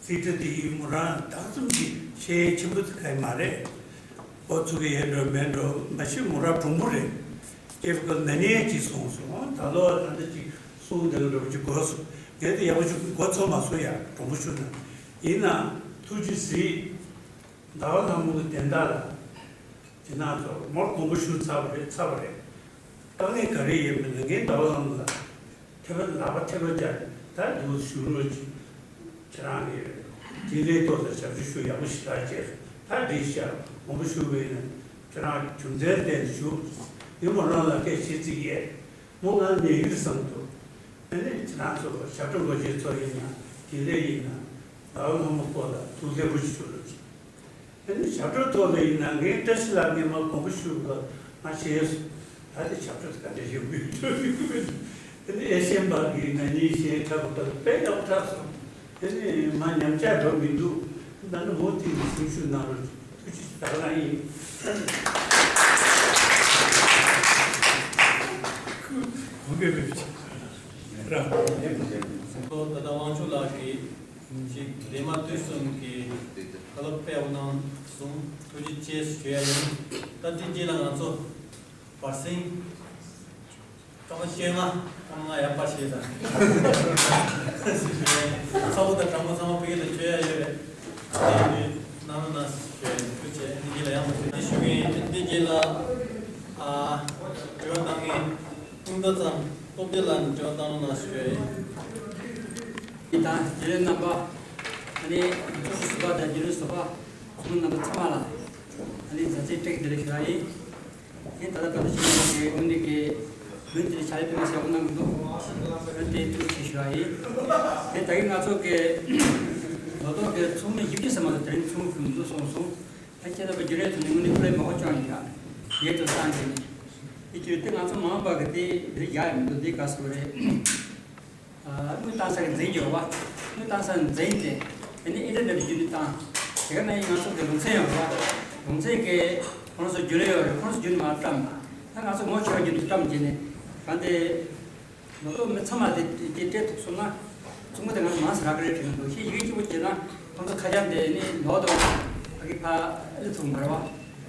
ཚིག་ཁྲ་དེ་ཡིན། མོ་རང་ད་ཙམ་གྱི་ཤེས་ཡོན་ཆེན་པོ་ཚོ་ག་ཡི་མ་རེད། འགོ་ཚུགས་ཀྱི་ཡོད་འགྲོ་མེད་འགྲོ་མ་ཤེས། མོ་རང་གྲུང་པོ་རེད། སྐྱེས་བུ་ཁོ་ན་ནིང་ཡང་ཅིག་གསུངས་སོང་། ད་ལོ་ད་ལྟ་ཅིག་གསུང་བསྡད་འགྲོ་ཅིག་དགོས་སོང་། ངས་དེ་ཡག་པོ་ཞིག་མགོ་ཚོས་མ་སོང་ཡ། གྲུང་པོ་ཞུ་ན། ཡིན་ནའང་ཐུགས་རྗེ་གཟིགས། ཟླ་བ་ལྷ་མོ་གི་དོན་དག་ལ་དེ་ནང་ཚོ་མོར་དགོངས་པ་ཞུ་ཚར་བ་རེད། ཚར་བ་རེད། དཀའ་ངལ་ག་རེ་ཡོད་མེད་ལ་ངས་ཟླ་བ་ལྷ་མོ་ལ་ཐེ་བ་ལག་པ་ཐེ་བ་སྦྱར། ད་ ད་འདུག་ཞུ་རོགས་གྱིས། ཁྱེད་རང་གིས་དེ་འདྲའི་ཐོག་ལ་ཞབས་ཞུ་ཞུ་ཡག་པོ་ཞིག་རག་བྱས། ད་འགྲིག་ཤག་མང་པོ་ཞུ་བས་ན་ཁྱེད་རང་རྒྱུ་མཚན་བརྟེན་ཞུ། ཡིན་མོ་རང་ལ་སྐད་ཆ་ཅིག་ཡས། མོ་ང་ནས་ཡུལ་བསམ་འདུག་ཨ་ནི་ཁྱེད་རང་ཚོ་ཞབས་བྲོ་འགོ་བྱེད་ཚོ་ཡིན་ན་དེ་འདྲ་ཡིན་ན་ཟླ་བ་ལྷ་མོ་སྐོར་ལ་ཐུགས་ལེགས་པོ་ཞིག་ཞུ་རོགས་གྱིས། ཨ་ནི་ཞབས་བྲོ་ཐོག་ལ་ཡིན་ན་ངས་བཀྲ་ཤིས་ལགས་ངས་མ་དགོངས་པ་ཞུ་ག་ང་བྱས་སོང་། ད་དེ་ཞབས་བྲོ་དེ་ག་འདྲ་ཞིག་མི་འགྲོ་ཡི་གི་མི་འདུག་ཨ་ནི་ཨེ་ཤེས་པ་གི་ན་ནིང་གཞས་འཁྲབ་པ་དཔེ་ཡག་པོ་འཁྲབ་སོང་། དེ་ནི་མ་ཉམས་ཆག་འགྲོ་མི་འདུག་ད་ནི་མུ་མཐུད་ནས་སེམས་ཤུགས་གནང་རོགས། ཐུགས་རྗེ་ཆེ། ད་ག་རང་ཡིན། ད་ལྟ་དབང་ཕྱུག་ལགས་ཀྱིས་ཅིག་འདས་མ་དུས་གསུམ་གྱི་བཀའ་སློབ་དཔེ་ཡག་པོ་གནང་སོང་། ཐུགས་རྗེ་ཆེ་ཞུ་ཡ་ཡིན། ད་དེ་རྗེས་ལ་ང་ཚོ་བར་གསེང་སྐར་མ་བཅོ་ལྔ། སྐར་མ་ལྔ་ཡར་པར་བྱས་དང་། ཚ་བོ་དང་དྲང་མོ་ཚང་མ་ཕ་གི་ལ་བཅོ་ཡ་ཡོད་རེད། དེ་ནི་གནང་རོགས་གནང་ཞུ་ཡ་ཡིན། ཐུགས་རྗེ་ཆེ། འདི་རྗེས་ལ་ཡང་མ་བྱེད་ཞུ་གི་ཡིན། འདི་རྗེས་ལ་ཨ་དྲི་བ་གནང་མཁན་ཀུན་དགའ་ཚང་སྟོབས་རྒྱལ་ལགས་ནས་དྲི་བ་གནང་རོགས་གནང་ཞུ་ཡ་ཡིན། དང་རྒྱུན་ལས་རྣམ་པ། ཨ་ནི་ཚོགས་ཞུགས་ཟུར་པ་དང་རྒྱུན་ལས་ཟུར་པ་ཚོགས་མི་རྣམ་པ་ཚང་མ་ལ་ཨ་ནི་མཛའ་བརྩེའི་བཀྲ་ཤིས་བདེ་ལེགས་ཞུ་ཡ་ཡིན། ཨ་ནི་ད་ལྟ་བར་དུ་ཞུ་མཁན་གྱི་དངོས་གནས་ཀྱི་མི་འདིར་ཕྱག་ལས་དཔེ་མ་ཞེ་པོ་གནང་གི་འདུག་ཨ་ནི་དེ་ཐུགས་རྗེ་ཆེ་ཞུ་ཡ་ཡིན། ཨ་ནི་ད་གིན་ང་ཚོ་གི་ལོ་ཏོག་གི་ཚོགས་མི་བཞི་བཅུ་ཙམ་མ་གཏོགས་དེ་རིང་ཚོགས་མི་ཕུད་མི་འདུག་གསུངས་སོང་། ད་ཁྱེད་རྣམ་པ་རྒྱུན་ལས་ཐོག་ནས་དངོས་གནས་སྐུ་ལས་མང་པོ་བསྐྱངས་ཡོད་ཀྱང་ཡིད་དུ་བཏང་གི་ནས་དེ་བརྒྱུད་དེ་ང་ཚོ་མ་འོངས་པ་གི་དེ་རིགས་ཡག་ཡོད་མི་འདུག་འདི་དགའ་བསུ་རེད། དངུལ་བཏང་ས་གི་འཛིན་རྒྱུ་བ། དངུལ་བཏང་ས་འཛིན་ཏེ། དེ་ནས་ཨིན་ཊར་ནེཊ་བརྒྱུད་ནས་བཏང་། དེ་ག་ནས་ང་ཚོ་གི་ལུང་ཚན་ཡོད་རེད་བ། ལུང་ཚན་གི་ཁོང་ཚོ་རྒྱུན་ལས་ཡོད་རེད། ཁོང་ཚོ་རྒྱུན་མ་བཀྲམ། ད་ང་ཚོ་ངོ་ཤེས་པ་རྒྱུན་དུ་བཀྲམ་བྱས་ནས། གང་དེ། ལོ་ཏོག་མི་ཚང་མ་དེ་དེ་སྤྲད་ཐུབ་སོང་ན། ཚོགས་མི་དེ་ང་ཚོ་མང་ས་རག་གི་རེད་དྲན་གི་འདུག་ཤེས་ཡིན་གཅིག་པོ་བྱས་ན་ཁོང་ཚོ་ཁ་བྱང་དེ་ནི་ལོག་དང་ཕ་གི་ཕ་ཨེ་ཐུབ་མ་རེད་བ།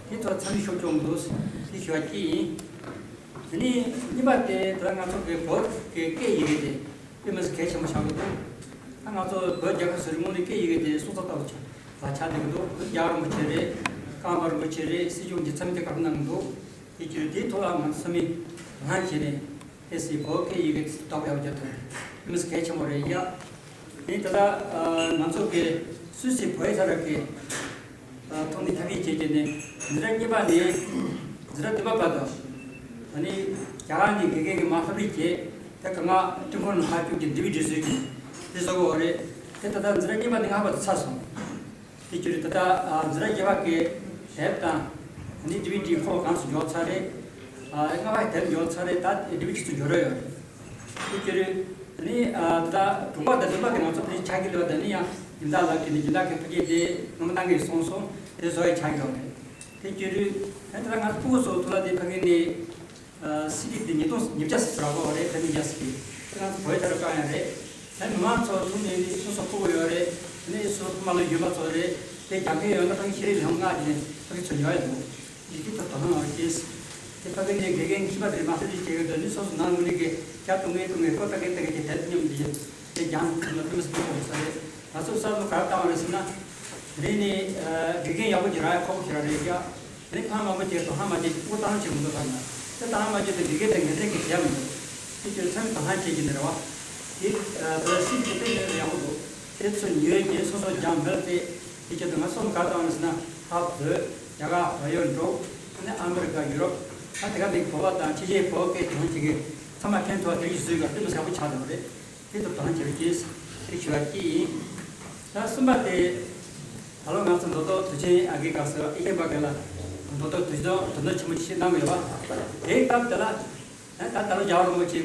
དེ་ཚོ་ཚ་མི་ཤོར་ཆོག་མི་འདུག་དེ་ཞུ་བ་གཅིག་ཡིན། དེ་ནས་གཉིས་པ་དེ་ད་ང་ཚོ་གི་བོད་ཀྱི་སྐད་ཡི་གེ་དེ་དཔེ་མི་སྲིད་གལ་ཆེན་པོ་ཆགས་ཀྱི་འདུག་ད་ང་ཚོ་བོད་རྒྱལ་ཁབ་ཟེར་དངོས་གནས་སྐད་ཡི་གེ་དེ་སྲོག་རྩ་ལྟ་བུ་ཆགས་ལ་ཆགས་བསྡད་ཀྱི་འདུག་རྒྱལ་བ་རིན་པོ་ཆེ་རེད། ཀརྨ་པ་རིན་པོ་ཆེ་རེད། སྲིད་སྐྱོང་གི་ཚད་མེད་དེ་བཀའ་དྲིན་གནང་གི་འདུག་དེ་བརྒྱུད་དེའི་ཐོག་ལ་ང་ཚོ་ཚང་མས་དོ་སྣང་བྱས་ནས་དེ་སྲིད་བོད་སྐད་ཡི་གེ་དེ་དག་པ་ཡག་པོ་རྒྱབ་ཐུབ་དཔེ་མི་སྲིད་གལ་ཆེན་པོ་རེད་ཡ། དེ་ད་ལྟ་ང་ཚོ་གི་སུད་སི་བོད་ཡིག་ས་ར་གི་ཐོག་ནས་ཐབས་ཤེས་བྱས་བྱས་ནས་འཛིན་གྲྭ་གཉིས་པ་ནས་འཛིན་གྲྭ་བདུན་པ་བར་དུ་ད་ནི་རྒྱ་གར་ནས་དགེ་རྒན་གྱི་མ་ཐབས་ཤེས་བྱས་དེ་ག་ང་ཀྲུང་གོ་ནང་ཕར་བཅུག་གི་ཌི་ཝི་ཌི་བཟོས་ཀྱི་དེ་བཟོ་གི་ཡོད་རེད། དེ་ད་ལྟ་འཛིན་གྲྭ་གཉིས་པ་ནས་ལྔ་པ་དུ་ཚར་སོང་། དེ་བརྒྱུད་ད་ལྟ་འཛིན་གྲྭ་བརྒྱད་པ་གི་དེབ་དང་ནི་ཌི་ཝི་ཌི་ཁོ་གང་ཚོ་འབྱོར་ཚར་རེད། ལྔ་པ་གི་དེབ་འབྱོར་ཚར་རེད། ད་ཌི་ཝི་ཌི་ཚོ་འབྱོར་རོགས་ཡོད་རེད། དེ་བརྒྱུད་ནི་ད་དྲུག་པ་དང་བདུན་པ་གི་ང་ཚོ་ཕ་གི་ཆ་གི་ལོ་ད་ནི་ཡང་སྦྱིན་བདག་ལགས་ཀྱི་ནི་སྦྱིན་བདག་གི་ཕ་གི་དེ་སྔོན་མ་བཏང་གི་སོང་སོང་དེ་བཟོ་ཡི་ཆ་གི་ཡོད་རེད། དེ་བརྒྱུད་ནི་ད་ང་ཚོ་ཕྲུ་གུ་ཚོ་ཐུག་ལ་དེ་ཕ་གི་ནི། སི་ཌི་དེ་ཉིས་སྟོང་ཉིས་བརྒྱ་ཟེར་ར་གོ་རེད། དེ་ཉིས་བརྒྱ་ཟེར་གི་དེ་ང་ཚོ་བོད་དེ་རུ་བཀག་ཡ་རེད། དེ་མི་མང་ཚོ་ཐུག་ནས་ནི་སོ་སོ་ཕྲུ་གུ་ཡོད་རེད། དེ་ནས་སོ་སོ་ཕ་མ་ལ་ཡོད་པ་ཚོ་རེད། དེ་རྒྱག་མཁན་ཡོད་ན་ཕ་གི་ཤེས་རིག་ལས་ཁུངས་མངགས་ནས་ཕ་གི་ཚོ་ཉོ་ཡ་འདུག་ཡི་གེ་ཐོག་དོ་སྣང་ཡོད་ཀྱིས། དེ་ཕ་གི་ནས་དགེ་རྒན་ཁྱིམ་པ་དེ་མ་ཐུག་ཅིག་བྱེད་གི་འདུག་ནི་སོ་སོ་ནང་ངོས་ནས་གི་རྒྱ་གཏོང་ངེས་གཏོང་ངེས་ཁོ་ཕ་གི་ཕ་གི་གི་དེབ་མཉམ་འདི་དེ་རྒྱང་ཐུག་ན་དེ་མི་སྲིད་པའི་ས་རེད། ང་ཚོ་གསར་དུ་ག་རེ་བཏང་བ་རེད་ཟེར་ན། དེ་རིང་ནི་དགེ་རྒན་ཡག་པོ་ཅིག་རག་ཡ་ཁག་པོ་ཞིག་རག་རེད་ཀྱ། དེ་ནས་ཕ་མ་མང་པོ་ཅིག་དོ་སྣང་མ་བྱེད་ཀྱི་ཕྲུ་གུ་དོ་སྣང་བྱེད་མི་འདུག་ལབ་ན། དེ་དོ་སྣང་མ་བྱེད་དུས་དགེ་རྒན་དང་དགེ་རྒན་གྱིས་བྱས་མི་འདུག་དེ་ཚོས་ཚང་མས་དོ་སྣང་བྱེད་ཀྱི་ནི་རེད་བ། དེ་ད་སྲིད་ཀྱི་དཔེ་ཡོད་ཡག་པོ་འདུག་དེ་ཚོ་ཉོས་ཀྱིན་སོ་སོ་སྦྱང་མེད་དེ། དེ་ཆེད་དུ་ང་སོ་སོ་ག་རེ་བཏང་ནས་ཟེར་ན་ཧ་བོད་རྒྱ་གར་བལ་ཡུལ་འབྲུག་ཨ་ནི་ཨ་མི་རི་ཀ་ཡུ་རོབ་ཨ་དེ་ག་དེ་བོད་པ་དང་ཕྱི་རྒྱལ་བོད་སྐད་དོན་བྱེད་ཀྱི་ཚང་མ་ཕན་ཐོགས་དེ་རིགས་བཟོས་ཀྱི་ལྟད་མོ་ཡག་པོ་ཆགས་འདུག་རེད། དེ་ལྟར་དོ་སྣང་བྱེད་རོགས་གྱིས། དེ་ཞུ་བ་གཅིག་ཡིན། ད་གསུམ་པ་དེ། ད་ལོ་ང་ཚོ་མདོ་སྟོད་དུས་ཆེན་ཨ་རྒས་སྐབས་སུ་ཨེ་ཤེས་པ་གན་ལ་མདོ་སྟོད་དུས་སྟོན་དོ་སྣང་ཆེན་པོ་ཞིག་གནང་གི་ཡོད་པ། དེའི་སྐབས་དེ་ལ་ད་ད་ལོ་རྒྱལ་བ་རིན་པོ་ཆེ་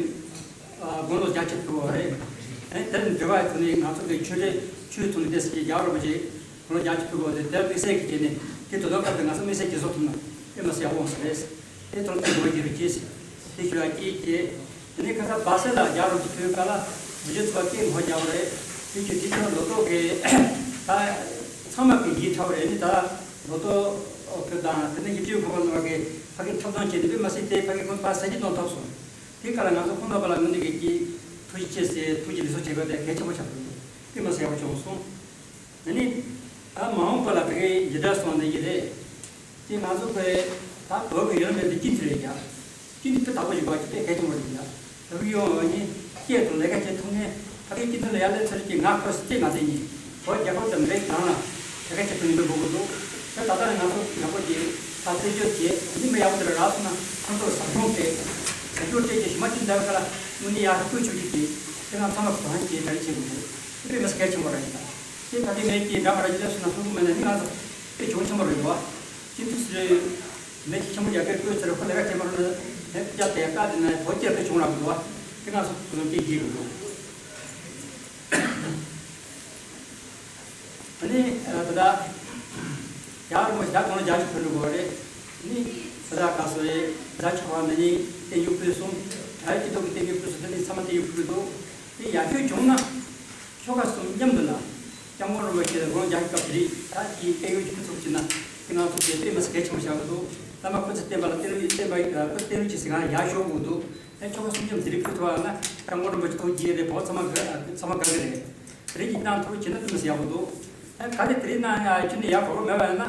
དགུང་ལོ་བརྒྱད་ཅུ་ཕེབས་པ་རེད། དེར་འབྲེལ་བའི་ཐོག་ནས་ང་ཚོ་གི་ཆོས་རེད་ཆོས་ཐོག་ནས་བལྟས་ཟེར་གྱི་རྒྱལ་བ་རིན་པོ་ཆེ་དགུང་ལོ་བརྒྱད་ཅུ་ཕེབས་པ་དེ་དེར་དམིགས་བསལ་གྱི་བྱས་ནས་དེ་དོ་སྣང་སྐབས་དེ་ང་ཚོ་དམིགས་བསལ་གྱི་བཟོ་ཐུབ་ན་དེ་མ་ཟད་ཡག་པོ་འོང་ས་རེད། དེ་ཐོག་ནས་འགྲོ་བ་རྒྱལ་བའི་ཁྱེད་ཟེར་དེ་ཞུ་བ་སྐྱེས་ཀྱི། དེ་ནས་ཁ་སང་སྦ་སེ་ལ་རྒྱལ་བ་རིན་པོ་ཆེ་ཕེབས་སྐབས་ལ་མི་རྒྱུ་ཚོ་སྐད་ངོ་རྒྱག་པ་རེད། དེ་རྒྱུ་དེ་ཚོ་ལོ་ཏོག་གི་ད་ཚང་མ་གི་ཡིད་ཁྲ་བ་རེད། ནི་ད་ལོ་ཏོག་ཕེབས་དང་དེ་ནས་ཡིད་སྤྲོའི་ཁོ་པ་ནོར་གི་ཕ་གི་འཁྲབ་སྟོན་བྱས་ནས་དཔེ་མ་སྲིད་དེ་ཕ་གི་ཁོང་ཕར་ས་གྱི་གཏོང་ཐུབ་སོང་། དེ་ག་ལ་ང་ཚོ་ཁོང་རྣམ་པ་ལ་དངོས་གནས་ཀྱི་ཐུགས་རྗེ་ཆེ་ཟེར་ཐུགས་རྗེ་ལེགས་གསོ་བྱེད་དགོས་དེ་གལ་ཆེན་པོ་ཆགས་འདུག་དེ་མ་ཟད་ཡག་པོ་བྱུང་སོང་། ཨ་ནི། ད་མ་འོངས་པ་ལ་དེ་གའི་ཡི་དྭགས་སོང་ནས་ཡི་རེད། དེ་ང་ཚོ་ཁོའི་ད་བོད་ཀྱི་ཡོན་མེད་དུ་ཅི་ཚེ་རེད་ཀྱང་། ཅི་འདི་ཕུ་དག་པོ་ཞིག་བ་ཅི་དཔེ་གལ་ཆེན་པོ་རེད་ཀྱང་། བོད་ཀྱི་ཡོང་བ་ནི་སྐད་དུ་ལས་ཀ་བྱེད་ཐུབ་མཁན། ཕ་གིའི་སྐྱིད་སྡུག་ལ་ཡར་ལས་ཚུར་གྱི་ང་ཁོ་སྲིད་ཅིག་ང་དེ་ཉིད་བོད་རྒྱལ་ཁབ་དང་མི་རིགས་རང་ལ་དེ་ག་ཆེ་ཐོན་ཡོད་པའི་དགོས་ཀྱི་འདུག་ད་ད་ལྟ་ནས་ང་ཚོ་ཡག་པོ་གྱིས་ད་རྩད་གཅོད་བྱས་ནི་མི་ཡག་པོ་དེ་ལ་རག་སོང་ན་ཁོང་ཚོར་ཟབ་སྦྱོང་སྤྲད་ཟབ་སྦྱོང་སྤྲད་ཀྱི་གཞི་མ་ཅི་འདྲ་བ་ལ་དངོས་གནས་ཡག་ཐག་ཆོད་ཅིག་གིས་དེ་ང་ཚང་མ་གོ་ཧན་གྱིས་གྲ་སྒྲིག་བྱེད་དགོས་འདུག་དེ་མི་སྐད་ཆེན་པོ་ར་ཡིན་ད་དེ་ད་དེ་མེད་ཀྱི་འདྲ་མ་ར་ཅི་ལས་སོང་ན་ཧྲུལ་པོ་མེད་ན་ནི་ང་ཚོ་དེ་གྱོང་ཆེན་པོ་རེད་འདུག་བ། སྤྱི་འཐུས་སུ་མེ་ཁྱི་ཆེན་པོ་རྒྱག་གི་བསྐོས་ཚར་ཁོ་ལས་ཀ་བྱེད་མ་རུང་ན་ཧེ་རྒྱ་དེ་ཀ་དེ་ན་བོད་རྒྱལ་ཁབ་བྱུང་རག་གི་འདུག་བ། དེ་ང་ཚོ་ཁོ་ཚོ་སྐད་རྒྱག་གི་འདུག་ཨ་ནི་ད་ལྟ་རྒྱ་རུ་མ་ཞིག་ད་གོང་ལ་རྒྱ་ཆུ་ཕུལ་འགྲོ་དགོས་རེད། ཨ་ནི་ད་ལྟ་ག་སོ་རེད་རྒྱ་ཆུ་བ་ན་ནི་བསྟན་རྒྱུ་ཕུལ་སོང་། རྒྱ་ཡི་སྐྱིད་སྡུག་གི་བསྟན་རྒྱུ་ཕུལ་སོང་དེ་ནི་ཚང་མ་བསྟན་རྒྱུ་ཕུལ་འདུག་དེ་ཡར་རྒྱས་བྱུང་ན། ཆོལ་ཁ་གསུམ་མཉམ་དུ་ལ། སྐྱབས་མགོན་རིན་པོ་ཆེ་དགོངས་རྒྱ་སྐབས་དེ་རིང་ད་ཀྱི་སྐད་ཡིག་ཅིག་ཐུབ་ཐུབ་ཅིག་ན་དེ་ང་ཚོ་དེ་དཔེ་མི་སྲིད་གལ་ཆེན་པོ་ཆགས་ཀྱི་འདུག་བླ་མ་སྐུ་ཚེ་བརྟན་པ་ལ་བསྟན་རིགས་བསྟན་པ་སྐུ་བསྟན་རིགས་ཀྱི་ཟིན་ང་ཡག་ཤོས་དགོས་འདུག་ཨེ་ཆོལ་ཁ་གསུམ་མཉམ་དེ་རིང་ཕུལ་ཐུབ་པ་ན་སྐྱབས་མགོན་རིན་པོ་ཆེ་ཐུགས་རྗེ་རེད། བོད་ཚང་མ་དགའ་ཚང་མ་དགའ་གི་རེད། དེ་རིང་གི་གནང་ཐུབ་བྱས་ན་དཔེ་མི་སྲིད་ཡག་པོ་འདུག་ཨེ་ག་ནས་དེ་རིང་གནང་ཡག་ཁྱོན་ནས་ཡག་གོ་རོགས་མེད་པ་ཡིན་ན།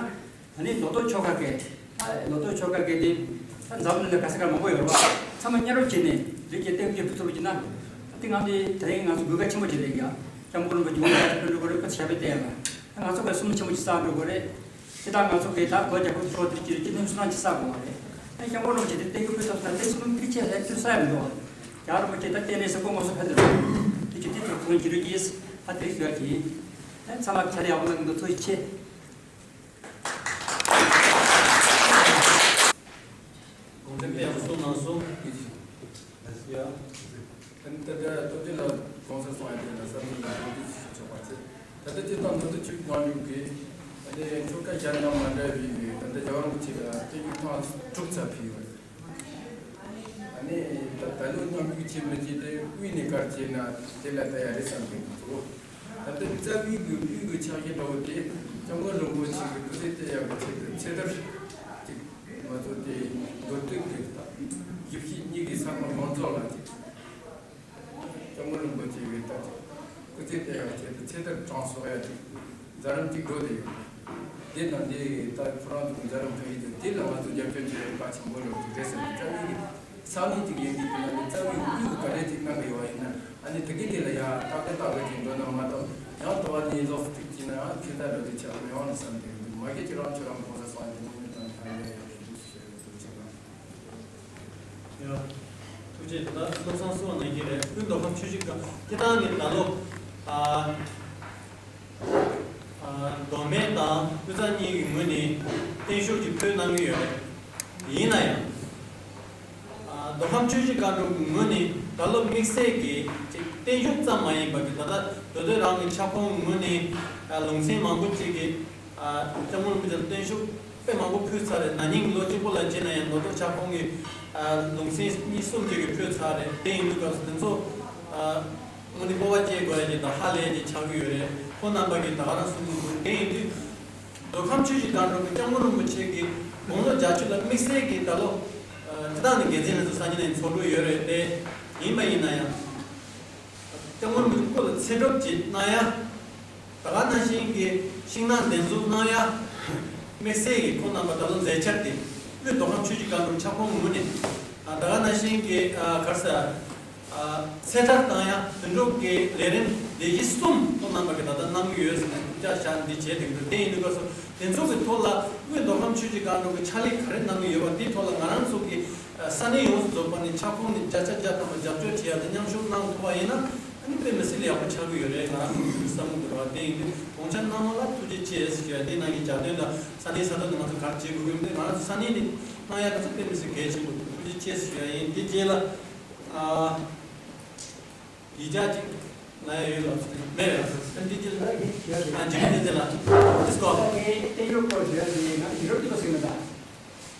ཨ་ནི་ལོ་ཏོག་ཆོལ་ཁ་སྐད། ཨ་ལོ་ཏོག་ཆོལ་ཁ་སྐད་དེ། ད་འཛམ་གླིང་ལ་ག་ས་ག་མང་པོ་ཡོད་རེད་བ། ཚང་མ་མཉམ་རུབ་བྱས་ནས་རིགས་ཀྱི་སྟེང་གི་བུ་ཚོ་བྱས་ན། ད་དེ་ང་ཚོའི་དེ་རིང་ང་ཚོ་དགོས་གལ་ཆེན་པོ་ཅིག་རེད་ཀྱང་། སྐྱབས་མགོན་རིན་པོ་ཆེ་དགོངས་པ་ཕེབས་འགྲོ་དགོས་རེད་ཁ་ཆ་པའི་བལྟས་ཡ་ལ། ད་ང་ཚོ་ག་སུམ་ཆེན་པོ་ཅིག་བསགས་འགྲོ་དགོས་རེད། དེ་དག་ང་ཚོ་གི་ད་བོད་རྒྱལ་ཁབ་ཚོ་དེ་ཅིག་སྤྱི་མཐུན་སུ་རང་ཅིག་བསགས་དགོས་བ་རེད། ད་སྐྱབས་མགོན་རིན་པོ་ཆེ་དེ་སྟེང་གི་བུ་ཚོ་ན་དེ་སུ་རང་ཁ་ཆ་ལྷད་ཐུབ་ས་ཡ་མི་འདུག་བ། རྒྱ་རིན་པོ་ཆེ་ད་བསྟན་ནས་ས་ཁོ་ངོ་སོ་ཕེབས་འགྲོ། དེ་ཅིག་དེ་ཚོ་ཁོང་ཅི་རིགས་ཀྱིས་ད་དེ་རིགས་ཞུ་ཡ་ཅིག་ཡིན། ད་ཚང་མ་ཁ་ཆ་ཡག་པོ་གནང་གི་འདུག་ཐུགས་རྗེ་ཆེ། གོང་ཚད་ཕེབས་གསུང་གནང་སོང་། ཡ། ད་ལྟ་སྟོབས་ཆེན་ལགས་གོང་ས་གསུང་ཡ་དེ་ལ་བསམ་ཚུལ་ལ་གོ་བསྡུར་ཞུ་ཆོག་པ་བྱེད། ད་ལྟ་སྤྱིར་བཏང་མདོ་སྟོད་ཆོས་ཀྱི་སྒང་ལུགས་ཀྱི་ཨ་ནི་ཆོལ་ཁ་གཞན་དང་མ་འདྲ་བའི་ད་ལྟ་རྒྱལ་བ་རིན་པོ་ཆེ་ལ་སྐྱེས་རྒྱུད་ཐེངས་དྲུག་ཙམ་ཕུལ་ཡོད་རེད། ཨ་ནི་ད་ད་ལོ་མཉམ་ཞུགས་བྱེད་མི་བྱེད་དེ་དབུས་ནས་བཀར་བྱས་ན་དེ་ལ་ལྟ་ཡ་རེད་བསམ་གྱི་འདུག་ད་ལྟ་རྩ་བའི་གི་དབུས་ཀྱི་ཕྱག་བཞེས་འདྲ་བོ་དེ་སྐྱབས་མགོན་རིན་པོ་ཆེ་གི་སྐུ་ཚེ་བརྟན་ཡག་གི་ཆེད་དུ་ཚེ་ཐར་ཅིག་ང་ཚོ་དེ་མདོ་སྟོད་ཀྱི་ད་ཡིབ་གཞིས་གཉིས་ཀྱི་ས་ཁོངས་མང་ཚོགས་ལ་ཅིག་སྐྱབས་མགོན་རིན་པོ་ཆེ་གི་ད་ཅིག་སྐུ་ཚེ་བརྟན་ཡག་ཆེད་དུ་ཚེ་ཐར་དྲངས་གསོག་ཡ་ཅིག་མཛད་རིམ་ཅིག་འགྲོ་བསྡད་ཡོད། དེ་དང་དེ་ད་ཁོ་རང་ཚོ་མཛད་རིམ་ཁ་ཤས་ཅིག་དེ་ལ་ང་ཚོ་རྒྱབ་སྐྱོར་བྱེད་ཡ་གལ་ཆེན་པོ་ཡོད་ཅིག་རེད་ཟེར་ནས་རྩ་བའི་གི་ས་གནས་ཅིག་ཡིན་དུས་དེ་ན་རྩ་བའི་དབུས་ག་རེ་ཅིག་གནང་གི་ཡོད་ཡིན་ན་ཨ་ནི་དེ་གི་དེ་ལ་ཡ་ཏག་ཏག་ཏག་ཏག་ཅིག་འགྲོ་ན་མ་གཏོགས་ཡང་དུ་བ་ནས་ལོག་ཅིག་བྱས་ན་ཨ་ཁྱོད་ད་འགྲོ་དུས་ཆགས་མི་ཡོང་ནས་བསམ་གྱི་འདུག་མ་གི་ཅིག་རང་ཁྱོད་རང་གོང་ས་སོང་ཡ་དེ་མི་མི་དང་ཐང་ཡ་ཡ་ཞུ་ཞུ་ཞུ་ཞུ་ཞུ་ཞུ། ཡ། ཐུགས་རྗེ་ཆེ། ད་བློ་བཟང་བསུ་བ་གནང་གི་རེད། དབུས་མདོ་ཁམས་ཆུ་བཞི་སྒང་སྤྱིར་བཏང་ནི་ད་ལོ། ཨ། ཨ། མདོ་སྨད་དང་དབུས་གཙང་གཉིས་ཀྱི་ངོས་ནས་བརྟན་བཞུགས་ཀྱི་ཕུལ་གནང་གི་ཡོད་རེད། ཡིན་ན་ཡང་། ཨ། མདོ་ཁམས་ཆུ་བཞི་སྒང་དྲུག་གི་ངོས་ནས་ད་ལོ་དམིགས་བསལ་གྱི་ཅིག་བརྟན་བཞུགས་ཙམ་མ་ཡིན་པ་གི་ད་ལྟ་མདོ་སྟོད་རང་གི་ཁྱབ་ཁོངས་ངོས་ནས་ཨ། ལུང་ཚན་མང་པོ་ཅིག་གི་ཨ། སྐྱབས་མགོན་རིན་པོ་ཆེར་བརྟན་བཞུགས་དཔེ་མང་པོ་ཕུལ་ཚར་རེད། ན་ནིང་ལོ་གཅིག་པོ་ལ་བྱས་ན་ཡང་མདོ་སྟོད་ཁྱབ་ཁོངས་ཀྱི་ཨ། ལུང་ཚན་གཉིས་གསུམ་ཅིག་གིས་ཕུལ་ཚར་རེད། དེ་ཡིན་དུས་སྐབས་སུ་དེ་ཚོ་ཨ། དངོས་གནས་སྤོབས་པ་སྐྱེ་དགོས་ཡ་ཅིག་དང་ཧ་ལས་ཡ་ཅིག་ཆགས་ཀྱི་ཡོད་རེད། ཁོང་རྣམ་པ་གིས་ད་ག་རང་གསུང་གི་འདུག་དེ་ཡིན་དུས་མདོ་ཁམས་ཆུ་བཞི་སྒང་དྲུག་གི་སྐྱབས་མགོན་རིན་པོ་ཆེ་གི་དགུང་ལོ་བརྒྱད་ཅུ་ལ་དམིགས་བསལ་གྱི་ད་ལོ་ཨ། སྤྱིར་བཏང་ནས་འགན་འཛིན་ལྷན་ཚོགས་སང་ཉིན་ནས་ཚོགས་འདུ་ཡོད་རེད་དེ། ཡིན་པ་ཡིན་ན་ཡང་། སྐྱབས་མགོན་རིན་པོ་ཆེ་ལ་འཚེ་སྒྲུབ་ཅིག་གནང་ཡ། ད་ག་ནང་བཞིན་གྱི་ཤིང་ནགས་འདེབས་འཛུགས་གནང་ཡ། དམིགས་བསལ་གྱི་ཁོང་རྣམ་པ་ད་ལོ་མཛད་འཆར་དེ་དབུས་མདོ་ཁམས་ཆུ་བཞི་སྒང་དྲུག་ཁྱབ་ཁོངས་ངོས་ནས་ད་ག་ནང་བཞིན་གྱི་ག་རེ་ཟེར་ཚེ་ཐར་བཏང་ཡ་དོན་གྲུབ་ཀྱི་ལས་རིམ་སྡེ་བཞི་གསུམ་ཁོང་རྣམ་པ་གིས་ད་ལྟ་གནང་གི་ཡོད་ཟེར་ནས་ཐུགས་ཅག་བཞག་འདི་བྱས་དེ་འདུག་དེ་ཡིན་དུས་སྐབས་སུ་དེ་ཚོ་གི་ཐོག་ལ་དབུས་མདོ་ཁམས་ཆུ་བཞི་སྒང་དྲུག་གིས་ཕྱག་ལས་ག་རེ་གནང་གི་ཡོད་པ་འདིའི་ཐོག་ལ་ང་རང་ཚོ་གི་ས་གནས་ཡོངས་སུ་རྫོགས་པ་ནས་ཁྱབ་ཁོངས་ནས་བརྒྱ་ཆ་བརྒྱ་ཐམ་པ་རྒྱབ་སྐྱོར་བྱེད་ཡ་དང་མཉམ་ཞུགས་གནང་ཐུབ་པ་ཡིན་ན། ཨ་ནི་དཔེ་མི་སྲིད་ལ་ཡག་པོ་ཆགས་ཀྱི་ཡོད་རེད། ང་རང་ཚོའི་བསམ་བློ་འདི་རེད་བ། དེ་ཡིན་དུས་དགོངས་འཆར་གནང་བ་ལ་ཐུགས་རྗེ་ཆེ་ཞུ་ཡ། དེ་ནང་གི་རྒྱབ་རྟེན་དང་ས་གནས་ས་ཐོག་ནས་ང་ཚོ་ག་རེ་བྱེད་དགོས་ཀྱི་ཡོད་མེད་ང་རང་ཚོ་ས་གནས་ནས་གནང་ཡ་ག་ཚོད་དཔེ་མི་སྲིད་གལ་ཆེན་པོ་འདུག་ཐུགས་རྗེ་ཆེ་ཞུ་ཡ་ཡིན། དེ་རྗེས་ལ་ཨ་ཡིག་ཆ་ཅིག་ལ་ཡ་ཡོད་ལ་མེད་རེད། ཨ་འདི་རྗེས་ལ་ཨ་འཇིགས་མེད་བསྟན་འཛིན་ལགས་དེ་སྐོར། ཨེ་ཏེ་ཡོད་སྐོར་ཞུ་ཡ་དེ་ང་ཡུ་རོབ་ཀྱི་པ་ཟེར་མི་འདུག་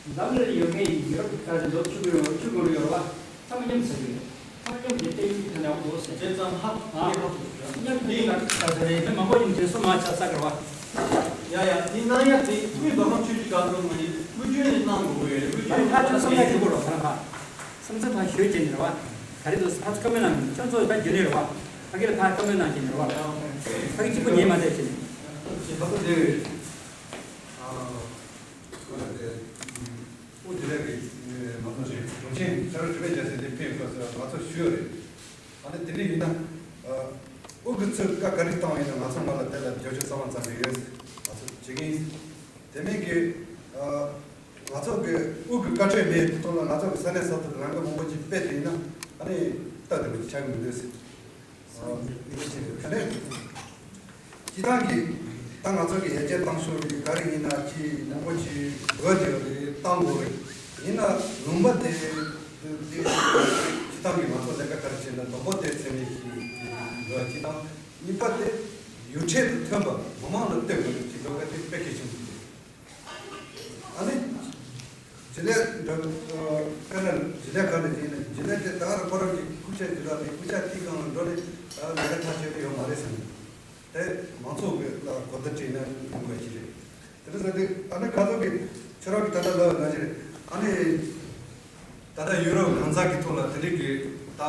འཛམ་གླིང་ཡོད་མཁན་ཡིན་ཡོད་ཁ་ཅིག་ལོ་ཆུ་གུ་ཡོད་ཆུ་གུ་རུ་ཡོད་ར་བ། ཚང་མ་མཉམ་དུ་ཟེར་གི་ཡོད། ཚང་མ་མཉམ་དུ་བལྟས་ཡོད་ཀྱི་ཐ་ན་འོ་ཟེར། བྱས་ཙང་ཧ་ཧ་ཧ་མཉམ་དུ་ཡིན་ན་ཁ་ཟེར་རེད། མི་མང་པོ་ཡིན་དུས་སུ་མ་ཆ་ས་གི་ར་བ། ཡ་ཡ་འདི་གནང་ཡ་དེ་དབུས་མདོ་ཁམས་ཆུ་བཞི་སྒང་དྲུག་མ་ཡིན་དབུས་རྒྱུན་ནས་གནང་དགོས་ཀྱི་ཡོད་རེད། དབུས་རྒྱུན་ནས་ཧ་ཅང་བསམ་ཡ་ཞུ་དགོས་ར་ཁ་ན་ཁ། བསམ་ཚུལ་ཕར་ཞུས་བྱས་ནས་ར་བ། ག་རེ་འདུག་ཕར་ཚུར་བཀའ་མོལ་གནང་གི་ཁྱོད་ཚོ་ད་རྒྱུན་ནས་ར་བ། ཕ་གི་ལ་ཕར་བཀའ་མོལ་གནང་བྱས་ནས་ར་བ། ཕ་གི་གཅིག་པུ་ཉན་མ་བསྡད་བྱས་ནས། ཁྱེད་ལྷག་པར་དེ། ཨ། དེ་དེ་རེད་གི་མ་གཏོགས་ཞིག་གཞུང་ཆེན་ཆ་རོགས་དྲི་བའི་རྒྱལ་སྲས་དེ་ཕེབས་དགོས་ཟེར་ང་ཚོ་ཞུས་ཡོད་རེད། ཨ་ནི་དེ་འདྲ་ཡིན་ན། ཨ། དབུས་ཀྱི་ཚོས་བཀའ་ག་རེ་བཏང་ཡིན་ན་ང་ཚོ་ང་ལ་དེ་ལ་བསྒྱུར་བཅོས་གཙང་མ་ཙམ་རེ་ཡོད། ང་ཚོ་བྱེད་ཀྱི་ཡིན། དེ་མིན་གྱི་ཨ། ང་ཚོ་གི་དབུས་ཀྱི་བཀའ་ཁྲོལ་མེད་དེ་ཐོག་ལ་ང་ཚོ་གི་ས་གནས་ས་ཐོག་གི་ལམ་ཁ་མང་པོ་ཅིག་སྤེལ་ཐུབ་ཡིན་ན་ཨ་ནི་སྟབས་བདེ་པོ་ཅིག་ཆགས་ཀྱི་མི་འདུག་ཟེར། ཨ་ནི་སྤྱི་བཏང་གི་ད་ང་ཚོ་གི་ཡར་རྒྱས་བཏང་ཕྱོགས་ཀྱི་ག་རེ་ཡིན་ན་ཅི་མང་པོ་ཅིག་དགོས་ཀྱི་ཡོད་རེད། བཏང་དགོས་རེད། ཡིན་ན་ལུང་པ་དེ་དེ་སྤྱི་བཏང་གི་ང་ཚོ་ལས་ཀ་ག་རེ་བྱས་ན་དང་པོ་དེ་ཚད་མེད་ཞིག་དགོས་སྤྱི་བཏང་། གཉིས་པ་དེ་ཡུལ་ཁྲལ་དུ་ཐོན་པ་མི་མང་ལ་སྟེར་དགོས་རེད་ཅེས་འགྲོ་ག་དེ་དཔེ་གལ་ཆེན་པོ་རེད། ཨ་ནི། ཇི་ལས་འདྲ་དཔེར་ན་ཇི་ལས་ག་ནས་ཡིན་ན་ཇི་ལས་དེ་ད་ར་ཁོ་རང་གི་སྐུ་ཕྱྭ་ཇི་ལ་ནས་སྐུ་ཕྱྭ་དེའི་སྒང་ལ་འགྲོ་ནས་ལས་ཀ་ཐག་ཆོད་ཡོད་མ་རེད་ཟེར་ནས། དེ་མང་ཚོགས་ཀྱི་ལ་གོ་བརྡ་སྤྲད་ན་ཡོང་དགོས་ཀྱི་རེད། དེ་འདྲ་ཟེར་དུས་ཨ་ནི་ཁ་ཚོགས་ཀྱི་ཁྱོད་རང་གི་ད་ལྟ་ལབ་ན་ཅི་རེད། ཨ་ནི། ད་ལྟ་ཡུ་རོབ་གང་ཟག་གི་ཐོག་ལ་དེ་རིགས་ཀྱི་ད་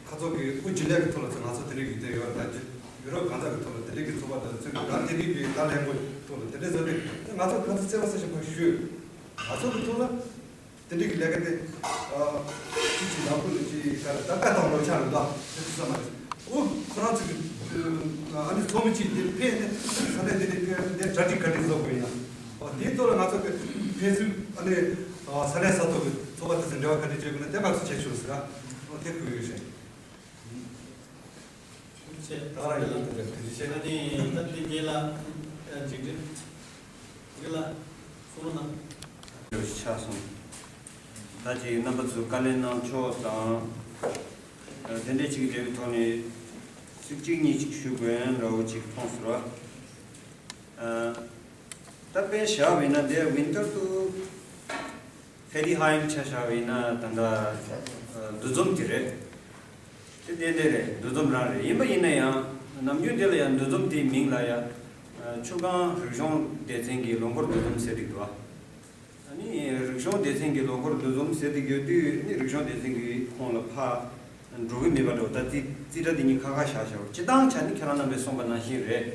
ཁ་ཚོགས་ཀྱི་དབུ་ཇི་ལས་ཀྱི་ཐོག་ལ་ཚོ་ང་ཚོ་དེ་རིགས་ཀྱི་དེ་ཡོད་ད་ཅི་ཡུ་རོབ་གང་ཟག་གི་ཐོག་ལ་དེ་རིགས་ཀྱི་ཚོགས་པ་དང་ཚོས་ད་དེ་རིགས་ཀྱི་ད་ལས་འགུལ་ཐོག་ལ་དེ་འདྲ་ཟེར་ཏེ་ང་ཚོ་ཁ་ཚོགས་བརྩེ་བ་ས་ཞིག་པ་ཞུས། ང་ཚོ་གི་ཐོག་ལ་དེ་འདྲ་གི་ལས་ཀ་དེ་ཨ་ཅི་ཅི་ནང་ཁུལ་ཅི་ག་ད་ཀ་དང་ལོ་ཆ་རུ་ད་དེ་ཚོ་ས་མ་རེད། ཨོ་ཁོ་རང་ཚོ་གི་ཨ་ནི་ཚོགས་མི་གཅིག་དེ་ཕེབས་ནས་ས་གནས་དེ་ནས་ཕེབས་དེ་གྲ་སྒྲིག་ག་སྒྲིག་བཟོ་དགོས་ཡིན་ན་ཨ་དེའི་ཐོག་ལ་ང་ཚོ་གི་ཕེབས་ཚུལ་ཨ་ནི་ས་གནས་ས་ཐོག་གི་ཚོགས་པ་དེ་ཚོ་འབྲེལ་བ་ག་འདྲ་བྱེད་དགོས་ན་དེ་ང་ཚོ་བྱེད་ཆོག་ཟེར་ཨ་དེ་གུས་ཡོད་ཞེས། ཆེ། ད་རང་ཡིན་ན་དེ་འདྲ་དེ་འདྲ་བྱེད། ད་ནི་ད་དེ་རྒན་ལགས་འཇིགས་འདྲི་རྒན་ལགས་གསུང་རོགས་གནང་། ཆགས་སོང་། ད་ཅིག་རྣམ་པ་ཚོས་བཀའ་ལན་གནང་ཕྱོགས་དང་། དེ་འདྲ་ཅིག་འབྲེལ་བའི་ཐོག་ནས་ཚིག་གཅིག་གཉིས་ཅིག་ཞུ་དགོས་ཡང་འདྲ་བོ་ཅིག་མཐོང་སོང་ར། ད་དཔེ་བཞག་པ་ཡིན་ན་དེ་ཝིན་ཊར་དུ། ཕེ་ཌི་ཧའེམ་ཆ་བཞག་པ་ཡིན་ན་ད་ལྟ་འདུ་འཛོམས་དེ་རེད། དེ་ཏན་ཏན་རེད། འདུ་འཛོམས་རང་རེད། ཡིན་པ་ཡིན་ན་ཡང་ནམ་རྒྱུན་དེ་ལ་ཡང་འདུ་འཛོམས་དེའི་མིང་ལ་ཡང་ཆུ་སྒང་རིག་གཞུང་སྡེ་ཚན་གྱི་ལོ་འཁོར་འདུ་འཛོམས་ཟེར་གྱི་འདུག་ཨ། ཨ་ནི་རིག་གཞུང་སྡེ་ཚན་གྱི་ལོ་འཁོར་འདུ་འཛོམས་ཟེར་གྱི་ཡོད་དུས་ནི་རིག་གཞུང་སྡེ་ཚན་གྱི་ཁོངས་ལ་ཕ། འགྲོ་གི་མེད་པ་འགྲོ་ད་རྩིས་རྩིས་ཁྲ་དེ་གཉིས་ཁ་ཁ་བཞག་བཞག་སྤྱི་བཏང་ཆ་ནི་ཁྱེད་རང་རྣམ་པས་གསུངས་པ་ནང་བཞིན་རེད།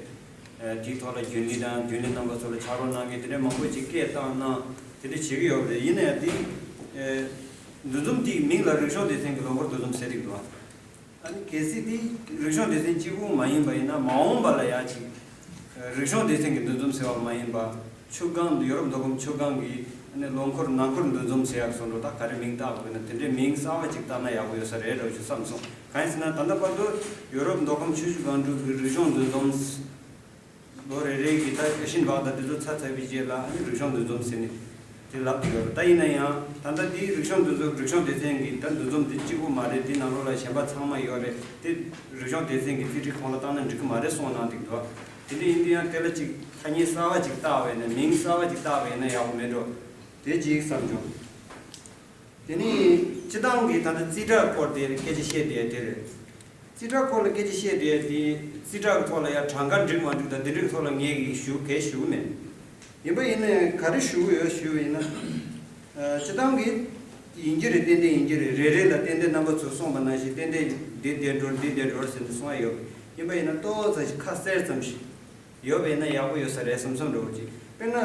ཨ་དེའི་ཐོག་ལ་རྒྱུན་ལས་དང་རྒྱུན་ལས་རྣམ་པ་ཚོ་ལ་ཕྱག་རོགས་གནང་མཁན་དེ་འདྲ་མང་པོ་ཅིག་སྐད་བཏང་གནང་དེ་འདྲ་བྱེད་ཀྱི་ཡོད་པ་རེད། ཡིན་ན་ཡང་དེ་ཨ་འདུ་འཛོམས་དེའི་མིང་ལ་རིག་གཞུང་སྡེ་ཚན་གྱི་ལོ་འཁོར་འདུ་འཛོམས་ཟེར་གྱི་འདུག་ཨ་ནི་གལ་སྲིད་དེ་རིག་གཞུང་སྡེ་ཚན་གཅིག་པུ་མ་ཡིན་པ་ཡིན་ན་མ་འོངས་པ་ལ་ཡང་ཅིག་རིག་གཞུང་སྡེ་ཚན་གྱི་འདུ་འཛོམས་ཟེར་བ་མ་ཡིན་པ། ཆུ་སྒང་ཡོ་རོབ་མདོ་ཁམས་ཆུ་སྒང་གི་ནི་ལོ་འཁོར་ནང་འཁོར་འདུ་འཛོམས་ཟེར་ཡག་སོགས་འགྲོ་ད་ག་རེ་མིང་བཏགས་དགོས་ན་དེ་འདྲའི་མིང་གསར་བ་ཅིག་བཏགས་ན་ཡག་པོ་ཡོད་ས་རེད་འགྲོ་ཞུ་བསམ་སོང་། གང་ཡིན་ཟེར་ན་ད་ལྟ་བར་དུ་ཡོ་རོབ་མདོ་ཁམས་ཆུ་བཞི་སྒང་དྲུག་གི་རིག་གཞུང་འདུ་འཛོམས་ལོ་རེ་རེ་གི་ད་ཨེ་ཤིན་བག་དང་དེ་ཚོ་ཚར་ཚར་བའི་རྗེས་ལ་ཨ་ནི་རིག་གཞུང་འདུ་འཛོམས་ཟེར་ནས་དེ་ལབ་ཀྱི་ཡོད་རེད། ད་ཡིན་ན་ཡང་ད་ལྟ་དེའི་རིག་གཞུང་འདུ་འཛོམས་རིག་གཞུང་སྡེ་ཚན་གྱི་ད་འདུ་འཛོམས་དེ་གཅིག་པུ་མ་རེད། དེ་ནང་ལོགས་ལ་གཞན་པ་ཚང་མ་ཡོད་རེད། དེ་རིག་གཞུང་སྡེ་ཚན་གྱི་རྩིས་ཁྲའི་ཁོངས་ལ་བཏང་ན་འགྲིག་གི་མ་རེད་གསུངས་གནང་འདུག་འདུག་དེ་འདྲ་ཡིན་དུས་ཡང་དེ་ལ་ཅིག་ཐ་སྙད་གསར་བ་ཅིག་བཏགས་པ་ཡིན་ན་མིང་གསར་བ་ཅིག་བཏགས་པ་ཡིན་ན་ཡག་པོ་མེད་འགྲོ། དེ་གཅིག་བསམ་བྱུང་། དེ་ནས་སྤྱི་བཏང་གི་ད་ལྟ་རྩིས་ཁྲ་སྐོར་དེ་སྐད་ཆ་བཤད་བསྡད་དེ་རེད། རྩིས་ཁྲ་སྐོར་ལ་སྐད་ཆ་བཤད་བསྡད་དེ་རྩིས་ཁྲ་གི་ཐོག་ལ་ཡང་གྲངས་ཀ་འགྲིག་མ་འགྲིག་དང་དེ་འདྲའི་ཐོག་ལ་ངས་ཀྱི་ཞུ་གལ་ཞུ་གི་མེད། ཡིན་པ་ཡིན་ན་ག་རེ་ཞུ་གི་ཡོད་ཞུ་བ་ཡིན་ན། ཨ་སྤྱི་བཏང་གི་ཡིན་གྱི་རེད། ཏན་ཏན་ཡིན་གྱི་རེད། རེ་རེ་ལ་ཏན་ཏན་རྣམ་པ་ཚོས་གསུངས་པ་ནང་བཞིན་ཏན་ཏན་འདི་བསྡད་འགྲོ་འདི་བསྡད་འགྲོ་ཟེར་ནས་གསུང་ཡ་ཡོད། ཡིན་པ་ཡིན་ན་ཏོག་ཙམ་ཞིག་ཁ་གསལ་ཙམ་ཞིག་ཡོད་པ་ཡིན་ན་ཡག་པོ་ཡོད་ས་རེད་བསམ་བསམ་འགྲོ་གི་དཔེར་ན།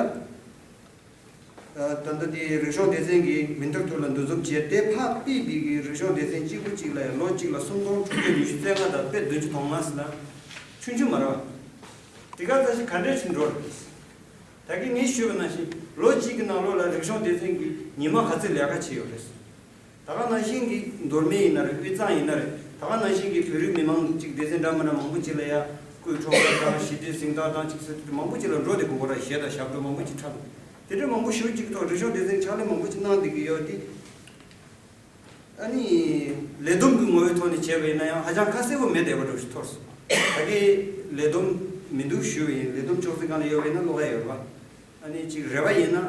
ཨ་ད་ལྟ་དེ་རིག་གཞུང་སྡེ་ཚན་གྱིས་ཝིན་ཊར་ཐུར་ལ་འདུ་འཛོམས་བྱས་ཏེ་ཕར་པི་བི་གི་རིག་གཞུང་སྡེ་ཚན་གཅིག་པུ་གཅིག་ལ་ཡང་ལོ་གཅིག་ལ་སུམ་སྟོང་དྲུག་བརྒྱ་ཉི་ཤུ་རྩ་ལྔ་དང་དཔེ་བདུན་ཅུ་དོན་ལྔ་ཟེར་ན་ཆུང་ཆུང་མ་རེད་བ། དེ་ག་ཚ་ཞིག་ག་འདྲས་ཕྱིན་འགྲོ་རེད། ད་གིན་ངས་ཞུས་པ་ནང་བཞིན་ལོ་གཅིག་གི་ནང་ལོགས་ལ་རིག་གཞུང་སྡེ་ཚན་གྱིས་ཉི་མ་ག་ཚོད་ལས་ཀ་བྱས་ཡོད་རེད། ད་ག་ནང་བཞིན་གྱི་མདོ་སྨད་ཡིན་ན་རེད། དབུས་གཙང་ཡིན་ན་རེད། ད་ག་ནང་བཞིན་གྱི་བོད་རིགས་མི་མང་གཅིག་སྡེ་ཚན་འདྲ་མི་འདྲ་མང་པོ་གཅིག་ལ་ཡ་སྐུའི་འཁྲུངས་སྐར་དང་ཞི་བདེའི་གཟེངས་རྟགས་དང་གཅིག་ཟེར་དུས་མང་པོ་གཅིག་ལ་འགྲོ་བསྡད་དགོས་ཀྱི་རེད། གཞས་དང་ཞབས་བྲོ་མང་པོ་གཅིག་འཁྲབ། དེ་འདྲ་མང་པོ་ཞེ་པོ་ཅིག་གི་ཐོག་རིག་གཞུང་སྡེ་ཚན་ཕྱག་ལས་མང་པོ་ཅིག་གནང་བསྡད་ཀྱི་ཡོད་དེ། ཨ་ནི་ལས་བསྡོམས་ཀྱི་ངོ་བོའི་ཐོག་ནས་བྱས་པ་ཡིན་ན་ཡང་ཧ་ཅང་ཁ་གསལ་པོ་མེད་བསྡད་པ་འདྲ་ཞིག་ཐོར་སོང་། ད་གིན་ལས་བསྡོམས་མི་འདུག་ཞུས་པ་ཡིན། ལས་བསྡོམས་ཅོག་ཙེ་སྒང་ལ་ཡོད་པ་ཡིན་ན་ཀློག་ཡ་ཡོད་རེད་བ། ཨ་ནི་ཅིག་རེ་བ་ཡིན་ན།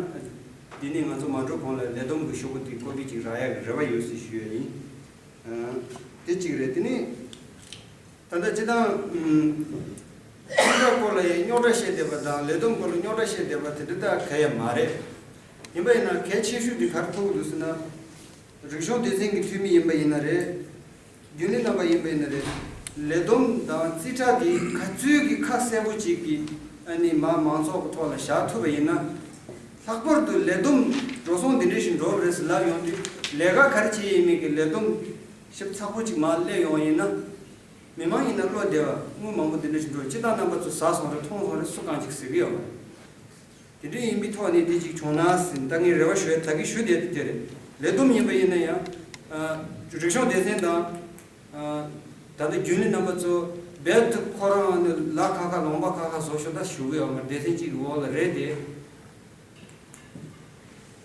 འདི་ནས་ང་ཚོ་མ་འགྲོ་གོང་ལ་ལས་བསྡོམས་ཀྱི་ཤོག་བུ་དེ་ཀོ་པི་ཅིག་རག་ཡག་གི་རེ་བ་ཡོད་ཟེར་ཞུ་ཡ་ཡིན། ཨ། དེ་གཅིག་རེད། དེ་ནས་ད་ལྟ་སྤྱི་བཏང་ཨུམ། རྩིས་ཁྲ་སྐོར་ལ་ཡང་རྙོག་དྲ་བཤད་བསྡད་པ་དང་ལས་བསྡོམས་སྐོར་ལ་རྙོག་དྲ་བཤད་བསྡད་པ་དེ་འདྲ་ད་ག་ཡ་མ་རེད། ཡིན་པ་ཡིན་ན་གལ་ཆེ་ཤོས་དེ་ག་རེ་མཐོང་གི་འདུག་ཟེར་ན། རིག་གཞུང་སྡེ་ཚན་གྱི་འཐུས་མི་ཡིན་པ་ཡིན་ན་རེད། རྒྱུན་ལས་རྣམ་པ་ཡིན་པ་ཡིན་ན་རེད། ལས་བསྡོམས་དང་རྩིས་ཁྲ་དེ་ག་ཚོད་ཀྱི་ཁ་གསལ་པོ་ཅིག་གིས་ཨ་ནི་མ་མང་ཚོགས་ཀྱི་ཐོག་ལ་བཞག་ཐུབ་པ་ཡིན་ན། ལྷག་པར་དུ་ལས་བསྡོམས་འགྲོ་སོང་འདི་འདྲ་ཞིག་འགྲོ་བ་རེད་ཟེར་ལབ་ཡོང་དུས་ལས་ཀ་ག་རེ་བྱེད་ཡིན་མིན་གྱི་ལས་བསྡོམས་ཞིབ་ཚགས་པོ་ཅིག་མར་སླེབས་ཡོང་ཡིན་ན། མི་མང་ཡིན་ན་བློ་བདེ་བ་དངུལ་མང་པོ་འདི་འདྲ་ཞིག་འགྲོ་སྤྱི་བཏང་རྣམ་པ་ཚོ་ཟ་སོང་རེད་མཐོང་སོང་རེད་སུ་གང་ཅིག་ཟེར་གི་ཡོད་མ་རེད། དེ་འདྲ་ཡིན་པའི་ཐོག་ནས་དེ་ཅིག་བྱུང་ན་ཟིན་ད་ངས་རེ་བ་ཞུ་ཡ་ད་གིན་ཞུ་བསྡད་དེ་དེ་རེད། ལས་བསྡོམས་ཡིན་པ་ཡིན་ན་ཡང་། རིག་གཞུང་སྡེ་ཚན་དང་། ད་ལྟ་རྒྱུན་ལས་རྣམ་པ་ཚོ་རྦད་དེ་ཁོ་རང་ནི་ལ་ཁ་ཁ་ལུང་པ་ཁ་ཁ་བཟོ་ཤོག་ད་ཞུ་གི་ཡོད་མ་རེད། སྡེ་ཚན་གཅིག་གི་འོག་ལ་རེད་དེ།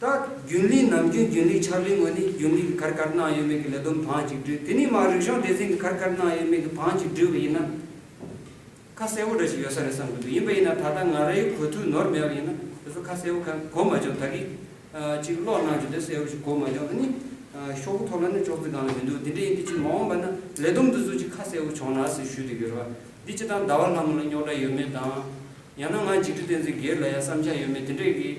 ད་རྒྱུན་ལས་ནམ་རྒྱུན་རྒྱུན་ལས་ཕྱག་ལས་ངོས་ནས་རྒྱུན་ལས་ཀྱི་ག་རེ་ག་རེ་གནང་ཡོད་མེད་ཀྱི་ལས་བསྡོམས་བང་གཅིག་བསྒྲིལ། དེ་ནས་མར་རིག་གཞུང་སྡེ་ཚན་གྱི་ག་རེ་ག་རེ་གནང་ཡོད་མེད་ཀྱི་བང་གཅིག་བསྒྲིལ་བ་ཡིན་ན། ཁ་གསལ་པོ་འདྲ་ཞིག་ཡོད་ས་རེད་བསམ་གྱི་འདུག་ཡིན་པ་ཡིན་ན་ད་ལྟ་ང་རའི་གོ་ཐོས་ནོར་མེད་པ་ཡིན་ན་དེ་ཚོ་ཁ་གསལ་པོ་གང་གོ་མ་བྱུང་། ད་གི་ཅིག་ཀློག་གནང་རྒྱུ་དེ་གསལ་པོ་ཞིག་གོ་མ་བྱུང་། ཨ་ནི་ཤོག་གུ་ཐོག་ལ་ནི་ཅོག་ཙེ་སྒང་ལ་མི་འདུག་དེ་འདྲ་ཡིན་དུས་ཅིག་མ་འོངས་པ་ན་ལས་བསྡོམས་དེ་ཚོ་ཅིག་ཁ་གསལ་པོ་བྱུང་ན་ཟེར་ཞུས་དེ་ཡོད་རེད་བ། འདི་སྤྱི་བཏང་ཟླ་བ་ལྷ་མོ་ལ་རྙོག་དྲ་ཡོད་མེད་དང་། ཡང་ན་ང་འཇིགས་བྲལ་བསྟན་འཛིན་སྒེར་ལ་ཡང་བསམ་འཆར་ཡོད་མེད་དེ་འདྲས་ཀྱི་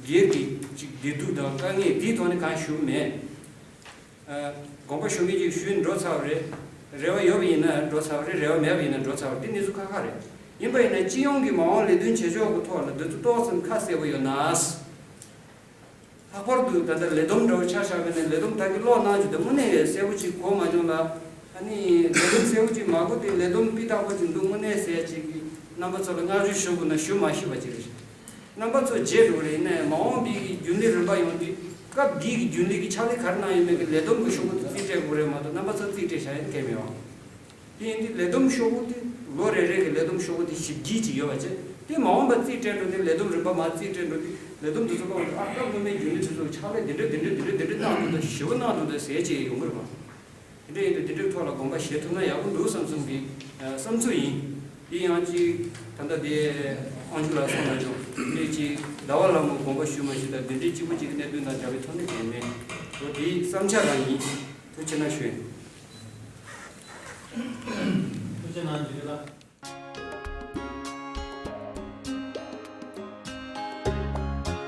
སྒེར་གྱི་ཅིག་བདེ་སྡུག་དང་དཀའ་ངལ་དེའི་ཐོག་ནས་གང་ཞུ་མེད། ཨ། དགོངས་པ་ཞུ་མཁན་ཅིག་ཞུས་འགྲོ་ཚར་བ་རེད། རེ་བ་ཡོད་པ་ཡིན་ན་འགྲོ་ཚར་བ་རེད། རེ་བ་མེད་པ་ཡིན་ན་འགྲོ་ཚར་བ་རེད། དེ་གནས་ཚུལ་ཁག་ཁག་རེད། ཡིན་པ་ཡིན་ན་སྤྱི་ཡོངས་ཀྱི་མ་འོངས་ལས་དོན་བྱེད་ཕྱོགས་ཀྱི་ཐོག་ལ་འདི་ཚོ་ཏོག་ཙམ་ཁ་གསལ་པོ་ཡོད་ན། ལྷག་པར་དུ་ད་ལྟ་ལས་བསྡོམས་འདྲ་བོ་ཆ་བཞག་པ་ཡིན་ན་ལས་བསྡོམས་ད་གིན་ཀློག་གནང་རྒྱུ་དེ་དངོས་གནས་གསལ་པོ་ཅིག་གོ་མ་བྱུང་ལ། ཨ་ནི་ལས་བསྡོམས་གསལ་པོ་ཅིག་མ་གོ་དེ་ལས་བསྡོམས་སྤུས་དག་པོ་ཅིག་འདུག་དངོས་གནས་ཟེར་ཅིག་གི་རྣམ་པ་ཚོ་ལ་བསྔགས་བརྗོད་ཞུ་དགོས་ན་ཞུ་མ་ཤེས་པ་ཅིག་རེད། རྣམ་པ་ཚོ་བརྗེད་འགྲོ་གི་རེད། ཡིན་ནའི་མ་འོངས་པའི་རྒྱུན་ལས་རིམ་པ་ཡོང་དུས་སྐབས་འདིའི་རྒྱུན་ལས་ཀྱི་ཕྱག་ལས་ག་རེ་གནང་ཡོད་མེད་ཀྱི་ལས་བསྡོམས་ཀྱི་ཤོག་བུ་དེ་རྩིས་སྤྲད་དགོས་རེད་མ་གཏོགས་རྣམ་པ་ཚོ་རྩིས་སྤྲད་བཞག་ཡ་དེ་གལ་མི་འོང་། དེ་ཡིན་དུས་ལས་བསྡོམས་ཤོག་བུ་དེ་ལོ་རེ་རེ་གི་ལས་བསྡོམས་ཤོག་བུ་དེ་ཞིབ་དཀྱིལ་ཅིག་ཡོད་པ་བྱས་དེ་མ་འོངས་པ་རྩིས་སྤྲད་འགྲོ་དུས་ལས་བསྡོམས་རིམ་པ་མར་རྩིས་སྤྲད་འགྲོ་དུས་ལས་བསྡོམས་དེ་ཚོ་ཀློག་འདུག་ཨ་སྐབས་སྔོན་མའི་རྒྱུན་ལས་དེ་ཚོ་ཕྱག་ལས་དེ་འདྲ་དེ་འདྲ་དེ་འདྲ་དེ་འདྲ་གནང་འདུག་ད་ཞིབ་པོ་གནང་འདུག་ད་ཟེར་བྱས་ཡོང་གི་རེད་པ། དེ་འདྲ་ཡིན་དུས་དེ་འདྲའི་ཐོག་ལ་དགོངས་པ་བཞེས་ཐུབ་ན་ཡག་པོ་འདུག་བསམ་བསམ་གྱི་བསམ་ཚུལ་ཡིན། དེ་ཡང་ཅིག་ད་ལྟ་དེ་ཨང་ཅུ་ལགས་གསུངས་ན་ཅུང་དེ་ཅིག་ཟླ་བ་ལྷ་མོ་དགོངས་པ་ཞུས་མ་ཞུས་དང་དེ་འདྲའི་གཅིག་པུ་གཅིག་གི་གནད་དོན་དང་སྦྱར་བའི་ཐོག་ནས་དེ་མེད་འོ་དེའི་བསམ་འཆར་རང་ཡིན། ཐུགས་ཆེ་གནང་ཞུ་ཡིན། ཐུགས་ཆེ་གནང་འཇུ་ལགས།